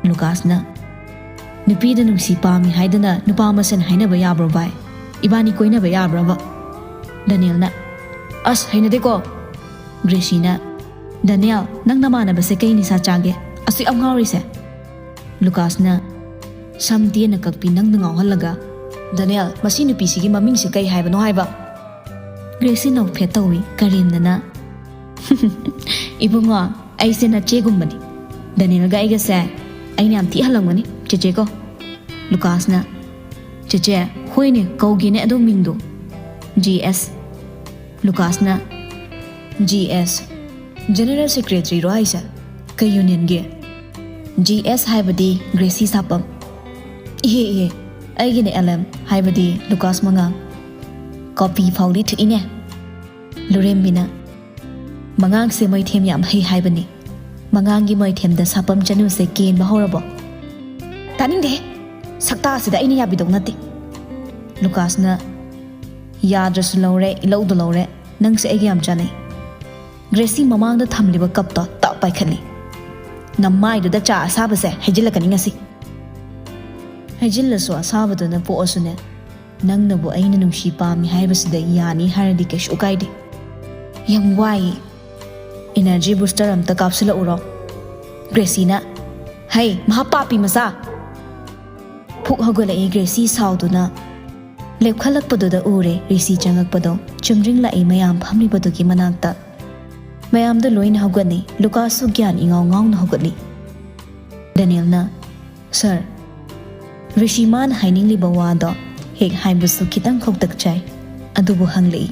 ꯂꯨꯀꯥꯁꯅ, "ꯅꯨꯄꯤꯗ ꯅꯨꯡꯁꯤ ꯄꯥꯝꯃꯤ ꯍꯥꯏꯗꯅ ꯅꯨꯄꯥ ꯃꯁꯦꯟ ꯍꯥꯏꯅꯕ ꯌꯥꯕ꯭ꯔꯣ ꯚꯥꯏ? ꯏꯕꯥꯅꯤ ꯀꯣꯏꯅꯕ ꯌꯥꯕ꯭ꯔꯕ?" ꯗꯅꯤꯌꯦꯜꯅ, "ꯑꯁ, ꯍꯩꯅꯗꯦꯀꯣ꯫" ꯒ꯭ꯔꯦꯁꯤꯅ, "ꯗꯅꯤꯌꯦꯜ, ꯅꯪ ꯅꯃꯥꯟꯅꯕꯁꯦ ꯀꯩ ꯅꯤꯁꯥ ꯆꯥꯒꯦ? ꯑꯁꯨꯛ ꯌꯥꯝ ꯉꯥꯎꯔꯤꯁꯦ? ꯂꯨꯀꯥꯁꯅ ꯁꯝ ꯇꯦꯟꯅ ꯀꯛꯄꯤ ꯅꯪꯅ ꯉꯥꯎꯍꯜꯂꯒ꯫ "ꯗꯅꯤꯌꯦꯜ, ꯃꯁꯤ ꯅꯨꯄꯤꯁꯤꯒꯤ ꯃꯃꯤꯡꯁꯤ ꯀꯩ ꯍꯥꯏꯕꯅꯣ ꯍꯥꯏꯕ?" ꯒ꯭ꯔꯦꯁꯤ ꯅꯣꯛꯐꯦꯠ ꯇꯧꯏ ꯀꯔꯦꯝꯅꯅ꯫ "ꯏꯕꯨꯡꯉꯣ, ꯑꯩꯁꯦ ꯅꯆꯦꯒꯨꯝꯕꯅꯤ꯫ ꯗꯅꯤꯌꯦꯜꯒ ꯑꯩꯒꯁꯦ ꯑꯩꯅ ꯌꯥꯝ ꯊꯤ ꯍꯜꯂꯝꯒꯅꯤ, ꯆꯦꯆꯦ ꯀꯣ꯫" ꯂꯨꯀꯥꯁꯅ, "ꯆꯦꯆꯦ, ꯍꯣꯏꯅꯦ, ꯀꯧꯒꯦꯅꯦ ꯑꯗꯣ ꯃꯤꯡꯗꯣ꯫ ꯖꯤ ꯑꯦꯁ꯫" ꯂꯨꯀꯥꯁꯅ, "ꯖꯤ ꯑꯦꯁ, ꯖꯦꯅꯔꯦꯜ ꯁꯦꯀ꯭ꯔꯦꯇꯔꯤꯔꯣ ꯍꯥꯏꯁꯦ? ꯀꯩ ꯌꯨꯅꯤꯌꯟꯒꯤ?" "ꯖꯤ ꯑꯦꯁ ꯍꯥꯏꯕꯗꯤ ꯒ꯭ꯔꯦꯁꯤ ꯁꯥꯄꯝ꯫" "ꯏꯍꯦ ꯏꯍꯦ, ꯑꯩꯒꯤꯅ ꯑꯦꯜ ꯑꯦꯝ ꯍꯥꯏꯕꯗꯤ ꯂꯨꯀꯥꯁ ꯃꯉꯥꯡ꯫ ꯀꯣꯄꯤ ꯐꯥꯎꯗꯤ ꯊꯨꯏꯅꯦ꯫" ꯂꯨꯔꯦꯝꯕꯤꯅ, "ꯃꯉꯥꯡꯁꯦ ꯃꯣꯏꯊꯦꯝ ꯌꯥꯝ ꯍꯩ ꯍꯥꯏꯕꯅꯤ꯫ ꯃꯉꯥꯡꯒꯤ ꯃꯣꯏꯊꯦꯝꯗ ꯁꯥꯄꯝ ꯆꯅꯨꯁꯦ ꯀꯦꯟꯕ ꯍꯧꯔꯕꯣ?" "ꯇꯥꯅꯤꯡꯗꯦ꯫ ꯁꯛꯇꯥꯁꯤꯗ ꯑꯩꯅ ꯌꯥꯕꯤꯗꯧ ꯅꯠꯇꯦ꯫" ꯂꯨꯀꯥꯁꯅ, "ꯌꯥꯗ꯭ꯔꯁꯨ ꯂꯧꯔꯦ, ꯏꯂꯧꯗ ꯂꯧꯔꯦ꯫ ꯅꯪꯁꯦ ꯑꯩꯒ ꯌꯥꯝ ꯆꯥꯟꯅꯩ꯫" ꯒ꯭ꯔꯦꯁꯤ ꯃꯃꯥꯡꯗ ꯊꯝꯂꯤꯕ ꯀꯞꯇꯣ ꯇꯛ ꯄꯥꯏꯈꯠꯂꯤ꯫ "ꯅꯃꯥꯏꯗꯨꯗ ꯆꯥ ꯑꯁꯥꯕꯁꯦ ꯍꯩꯖꯤꯜꯂꯛꯀꯅꯤ ꯉꯁꯤ꯫" "ꯍꯩꯖꯤꯜꯂꯁꯨ ꯑꯁꯥꯕꯗꯨꯅ ꯄꯣꯛꯑꯁꯨꯅꯦ, ꯅꯪꯅꯕꯨ ꯑꯩꯅ ꯅꯨꯡꯁꯤ ꯄꯥꯝꯃꯤ ꯍꯥꯏꯕꯁꯤꯗ ꯌꯥꯅꯤ ꯍꯥꯏꯔꯗꯤ ꯀꯩꯁꯨ ꯀꯥꯏꯗꯦ꯫" "ꯌꯥꯝ ꯋꯥꯏꯌꯦ꯫ ꯏꯅꯔꯖꯤ ꯕꯨꯁꯇꯔ ꯑꯝꯇ ꯀꯥꯞꯁꯤꯜꯂꯛꯎꯔꯣ?" ꯒ꯭ꯔꯦꯁꯤꯅ, "ꯍꯩ, ꯃꯍꯥ ꯄꯥꯄꯤ ꯃꯆꯥ!" ꯐꯨꯛ ꯍꯧꯒꯠꯂꯛꯏ ꯒ꯭ꯔꯦꯁꯤ ꯁꯥꯎꯗꯨꯅ꯫ ꯂꯦꯞꯈꯠꯂꯛꯄꯗꯨꯗ ꯎꯔꯦ ꯔꯤꯁꯤ ꯆꯪꯉꯛꯄꯗꯣ꯫ ꯆꯨꯝꯗ꯭ꯔꯤꯡ ꯂꯥꯛꯏ ꯃꯌꯥꯝ ꯐꯝꯂꯤꯕꯗꯨꯒꯤ ꯃꯅꯥꯛꯇ꯫ ꯃꯌꯥꯝꯗꯣ ꯂꯣꯏꯅ ꯍꯧꯒꯠꯅꯩ꯫ ꯂꯨꯀꯥꯁꯁꯨ ꯒ꯭ꯌꯥꯟ ꯏꯉꯥꯎ ꯉꯥꯎꯅ ꯍꯧꯒꯠꯂꯤ꯫ ꯗꯦꯅꯤꯌꯦꯜꯅ, "ꯁꯥꯔ, ꯔꯤꯁꯤ ꯃꯥꯅ ꯍꯥꯏꯅꯤꯡꯂꯤꯕ ꯋꯥꯗꯣ ꯍꯦꯛ ꯍꯥꯏꯕꯁꯨ ꯈꯤꯇꯪ ꯈꯧꯇꯛ ꯆꯥꯏ꯫ ꯑꯗꯨꯕꯨ ꯍꯪꯂꯛꯏ꯫"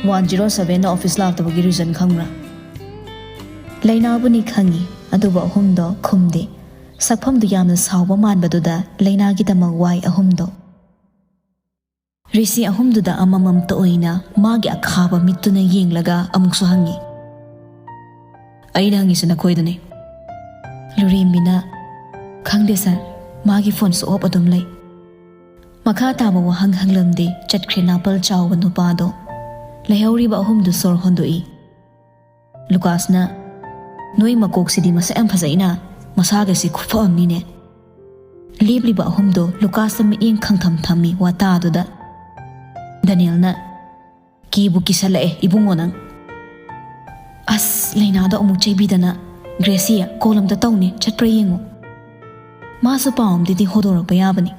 "ꯋꯥꯟ ꯖꯤꯔꯣ ꯁꯚꯦꯟꯅ ꯑꯣꯐꯤꯁ ꯂꯥꯛꯇꯕꯒꯤ ꯔꯤꯖꯟ ꯈꯪꯕ꯭ꯔꯥ?" ꯂꯩꯅꯥꯕꯨꯅꯤ ꯈꯪꯉꯤ, ꯑꯗꯨꯕꯨ ꯑꯍꯨꯝꯗꯣ ꯈꯨꯝꯗꯦ꯫ ꯁꯛꯐꯝꯗꯨ ꯌꯥꯝꯅ ꯁꯥꯎꯕ ꯃꯥꯟꯕꯗꯨꯗ ꯂꯩꯅꯥꯒꯤꯗꯃꯛ ꯋꯥꯏ ꯑꯍꯨꯝꯗꯣ꯫ ꯔꯤꯁꯤ ꯑꯍꯨꯝꯗꯨꯗ ꯑꯃꯃꯝꯇ ꯑꯣꯏꯅ ꯃꯥꯒꯤ ꯑꯈꯥꯕ ꯃꯤꯠꯇꯨꯅ ꯌꯦꯡꯂꯒ ꯑꯃꯨꯛꯁꯨ ꯍꯪꯉꯤ꯫ "ꯑꯩꯅ ꯍꯪꯉꯤꯁꯦ ꯅꯈꯣꯏꯗꯅꯤ꯫" ꯂꯨꯔꯦꯝꯕꯤꯅ, "ꯈꯪꯗꯦ ꯁꯥꯔ, ꯃꯥꯒꯤ ꯐꯣꯟꯁꯨ ꯑꯣꯐ ꯑꯗꯨꯝ ꯂꯩ꯫" ꯃꯈꯥ ꯇꯥꯕ ꯋꯥꯍꯪ ꯍꯪꯂꯝꯗꯦ, ꯆꯠꯈ꯭ꯔꯦ ꯅꯥꯄꯜ ꯆꯥꯎꯕ ꯅꯨꯄꯥꯗꯣ꯫ ꯂꯩꯍꯧꯔꯤꯕ ꯑꯍꯨꯝꯗꯨ ꯁꯣꯔ ꯍꯣꯟꯗꯣꯛꯏ꯫ ꯂꯨꯀꯥꯁꯅ, "ꯅꯣꯏ ꯃꯀꯣꯛꯁꯤꯗꯤ ꯃꯁꯛ ꯌꯥꯝ ꯐꯖꯩꯅ, ꯃꯁꯥꯒꯁꯤ ꯈꯨꯐ ꯑꯃꯅꯤꯅꯦ꯫" ꯂꯦꯞꯂꯤꯕ ꯑꯍꯨꯝꯗꯣ ꯂꯨꯀꯥꯁꯇ ꯃꯤꯠꯌꯦꯡ ꯈꯪꯊꯝ ꯊꯝꯃꯤ ꯋꯥꯇꯥꯗꯨꯗ꯫ ꯗꯦꯅꯤꯌꯦꯜꯅ, "ꯀꯤꯕꯨ ꯀꯤꯁꯜꯂꯛꯑꯦ ꯏꯕꯨꯡꯉꯣ ꯅꯪ꯫" ꯑꯁ, ꯂꯩꯅꯥꯗꯣ ꯑꯃꯨꯛ ꯆꯩꯕꯤꯗꯅ꯫ "ꯒ꯭ꯔꯦꯁꯤ, ꯀꯣꯜ ꯑꯝꯇ ꯇꯧꯅꯦ, ꯆꯠꯄ꯭ꯔꯥ ꯌꯦꯡꯉꯨ꯫ ꯃꯥꯁꯨ ꯄꯥꯎ ꯑꯝꯗꯗꯤ ꯍꯣꯗꯣꯔꯛꯄ ꯌꯥꯕꯅꯤ"꯫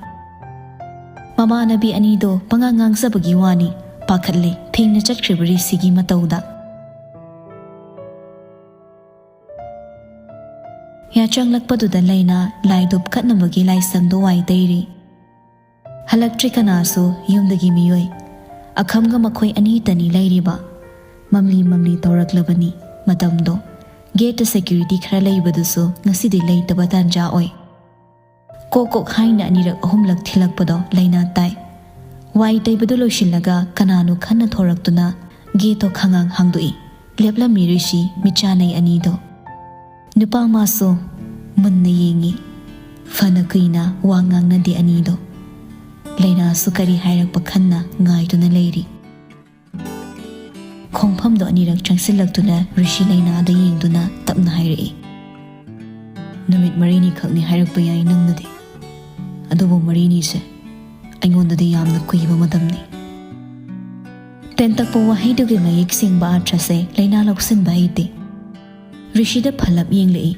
ꯃꯃꯥꯟꯅꯕꯤ ꯑꯅꯤꯗꯣ ꯄꯉꯥꯡ ꯉꯥꯡꯖꯕꯒꯤ ꯋꯥꯅꯤ, ꯄꯥꯈꯠꯂꯦ ꯊꯦꯡꯅ ꯆꯠꯈ꯭ꯔꯤꯕ ꯔꯤꯁꯤꯒꯤ ꯃꯇꯧꯗ꯫ ꯌꯥꯆꯪꯂꯛꯄꯗꯨꯗ ꯂꯩꯅꯥ ꯂꯥꯏ ꯙꯨꯞ ꯀꯠꯅꯕꯒꯤ ꯂꯥꯏꯁꯪꯗꯣ ꯋꯥꯏ ꯇꯩꯔꯤ꯫ ꯍꯜꯂꯛꯇ꯭ꯔꯤ ꯀꯅꯥꯁꯨ ꯌꯨꯝꯗꯒꯤ ꯃꯤꯑꯣꯏ꯫ ꯑꯈꯝꯒ ꯃꯈꯣꯏ ꯑꯅꯤꯇꯅꯤ ꯂꯩꯔꯤꯕ꯫ ꯃꯝꯂꯤ ꯃꯝꯂꯤ ꯇꯧꯔꯛꯂꯕꯅꯤ ꯃꯇꯝꯗꯣ꯫ ꯒꯦꯠꯇ ꯁꯦꯀ꯭ꯌꯨꯔꯤꯇꯤ ꯈꯔ ꯂꯩꯕꯗꯨꯁꯨ ꯉꯁꯤꯗꯤ ꯂꯩꯇꯕ ꯇꯥꯟꯖꯥ ꯑꯣꯏ꯫ ꯀꯣꯛ ꯀꯣꯛ ꯍꯥꯏꯅ ꯑꯅꯤꯔꯛ ꯑꯍꯨꯝꯂꯛ ꯊꯤꯜꯂꯛꯄꯗꯣ ꯂꯩꯅꯥ ꯇꯥꯏ꯫ ꯋꯥꯏ ꯇꯩꯕꯗꯨ ꯂꯣꯏꯁꯤꯜꯂꯒ ꯀꯅꯥꯅꯣ ꯈꯟꯅ ꯊꯣꯔꯛꯇꯨꯅ ꯒꯦꯠꯇꯣ ꯈꯉꯥꯡ ꯍꯥꯡꯗꯣꯛꯏ꯫ ꯂꯦꯞꯂꯝꯃꯤ ꯔꯤꯁꯤ ꯃꯤꯠꯆꯥꯅꯩ ꯑꯅꯤꯗꯣ꯫ ꯅꯨꯄꯥ ꯃꯥꯁꯨ ꯃꯨꯟꯅ ꯌꯦꯡꯉꯤ꯫ ꯐꯅ ꯀꯨꯏꯅ ꯋꯥ ꯉꯥꯡꯅꯗꯦ ꯑꯅꯤꯗꯣ꯫ ꯂꯩꯅꯥꯁꯨ ꯀꯔꯤ ꯍꯥꯏꯔꯛꯄ ꯈꯟꯅ ꯉꯥꯏꯗꯨꯅ ꯂꯩꯔꯤ꯫ ꯈꯣꯡꯐꯝꯗꯣ ꯑꯅꯤꯔꯛ ꯆꯪꯁꯤꯜꯂꯛꯇꯨꯅ ꯔꯤꯁꯤ ꯂꯩꯅꯥꯗ ꯌꯦꯡꯗꯨꯅ ꯇꯞꯅ ꯍꯥꯏꯔꯛꯏ, "ꯅꯨꯃꯤꯠ ꯃꯔꯤꯅꯤ ꯈꯛꯅꯤ ꯍꯥꯏꯔꯛꯄ ꯌꯥꯏ ꯅꯪꯅꯗꯤ, ꯑꯗꯨꯕꯨ ꯃꯔꯤꯅꯤꯁꯦ ꯑꯩꯉꯣꯟꯗꯗꯤ ꯌꯥꯝꯅ ꯀꯨꯏꯕ ꯃꯇꯝꯅꯤ"꯫ ꯇꯦꯟꯇꯛꯄ ꯋꯥꯍꯩꯗꯨꯒꯤ ꯃꯌꯦꯛ ꯁꯦꯡꯕ ꯑꯥꯔꯊꯁꯦ ꯂꯩꯅꯥ ꯂꯧꯁꯤꯟꯕ ꯍꯩꯇꯦ꯫ ꯔꯤꯁꯤꯗ ꯐꯜꯂꯞ ꯌꯦꯡꯂꯛꯏ꯫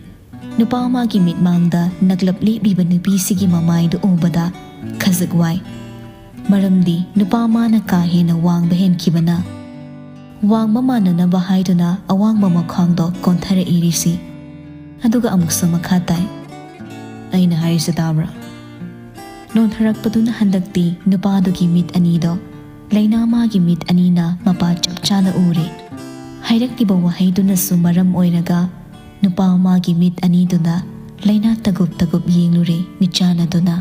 ꯅꯨꯄꯥ ꯑꯃꯒꯤ ꯃꯤꯠꯃꯥꯡꯗ ꯅꯛꯂꯞ ꯂꯦꯞꯂꯤꯕ ꯅꯨꯄꯤꯁꯤꯒꯤ ꯃꯃꯥꯏꯗꯨ ꯎꯕꯗ ꯈꯖꯤꯛ ꯋꯥꯏ꯫ ꯃꯔꯝꯗꯤ ꯅꯨꯄꯥ ꯑꯃꯅ ꯀꯥ ꯍꯦꯟꯅ ꯋꯥꯡꯕ ꯍꯦꯟꯈꯤꯕꯅ ꯋꯥꯡꯕ ꯃꯥꯟꯅꯅꯕ ꯍꯥꯏꯗꯨꯅ ꯑꯋꯥꯡꯕ ꯃꯈꯥꯡꯗꯣ ꯀꯣꯟꯊꯔꯛꯏ ꯔꯤꯁꯤ꯫ ꯑꯗꯨꯒ ꯑꯃꯨꯛꯁꯨ ꯃꯈꯥ ꯇꯥꯏ, "ꯑꯩꯅ ꯍꯥꯏꯔꯤꯁꯦ ꯇꯥꯕ꯭ꯔꯥ?" ꯅꯣꯟꯊꯔꯛꯄꯗꯨꯅ ꯍꯟꯗꯛꯇꯤ ꯅꯨꯄꯥꯗꯨꯒꯤ ꯃꯤꯠ ꯑꯅꯤꯗꯣ ꯂꯩꯅꯥ ꯃꯥꯒꯤ ꯃꯤꯠ ꯑꯅꯤꯅ ꯃꯄꯥ ꯆꯞ ꯆꯥꯅ ꯎꯔꯦ꯫ ꯍꯥꯏꯔꯛꯂꯤꯕ ꯋꯥꯍꯩꯗꯨꯅꯁꯨ ꯃꯔꯝ ꯑꯣꯏꯔꯒ ꯅꯨꯄꯥ ꯃꯥꯒꯤ ꯃꯤꯠ ꯑꯅꯤꯗꯨꯅ ꯂꯩꯅꯥ ꯇꯒꯨꯞ ꯇꯒꯨꯞ ꯌꯦꯡꯂꯨꯔꯦ ꯃꯤꯠꯆꯥꯟꯅꯗꯨꯅ꯫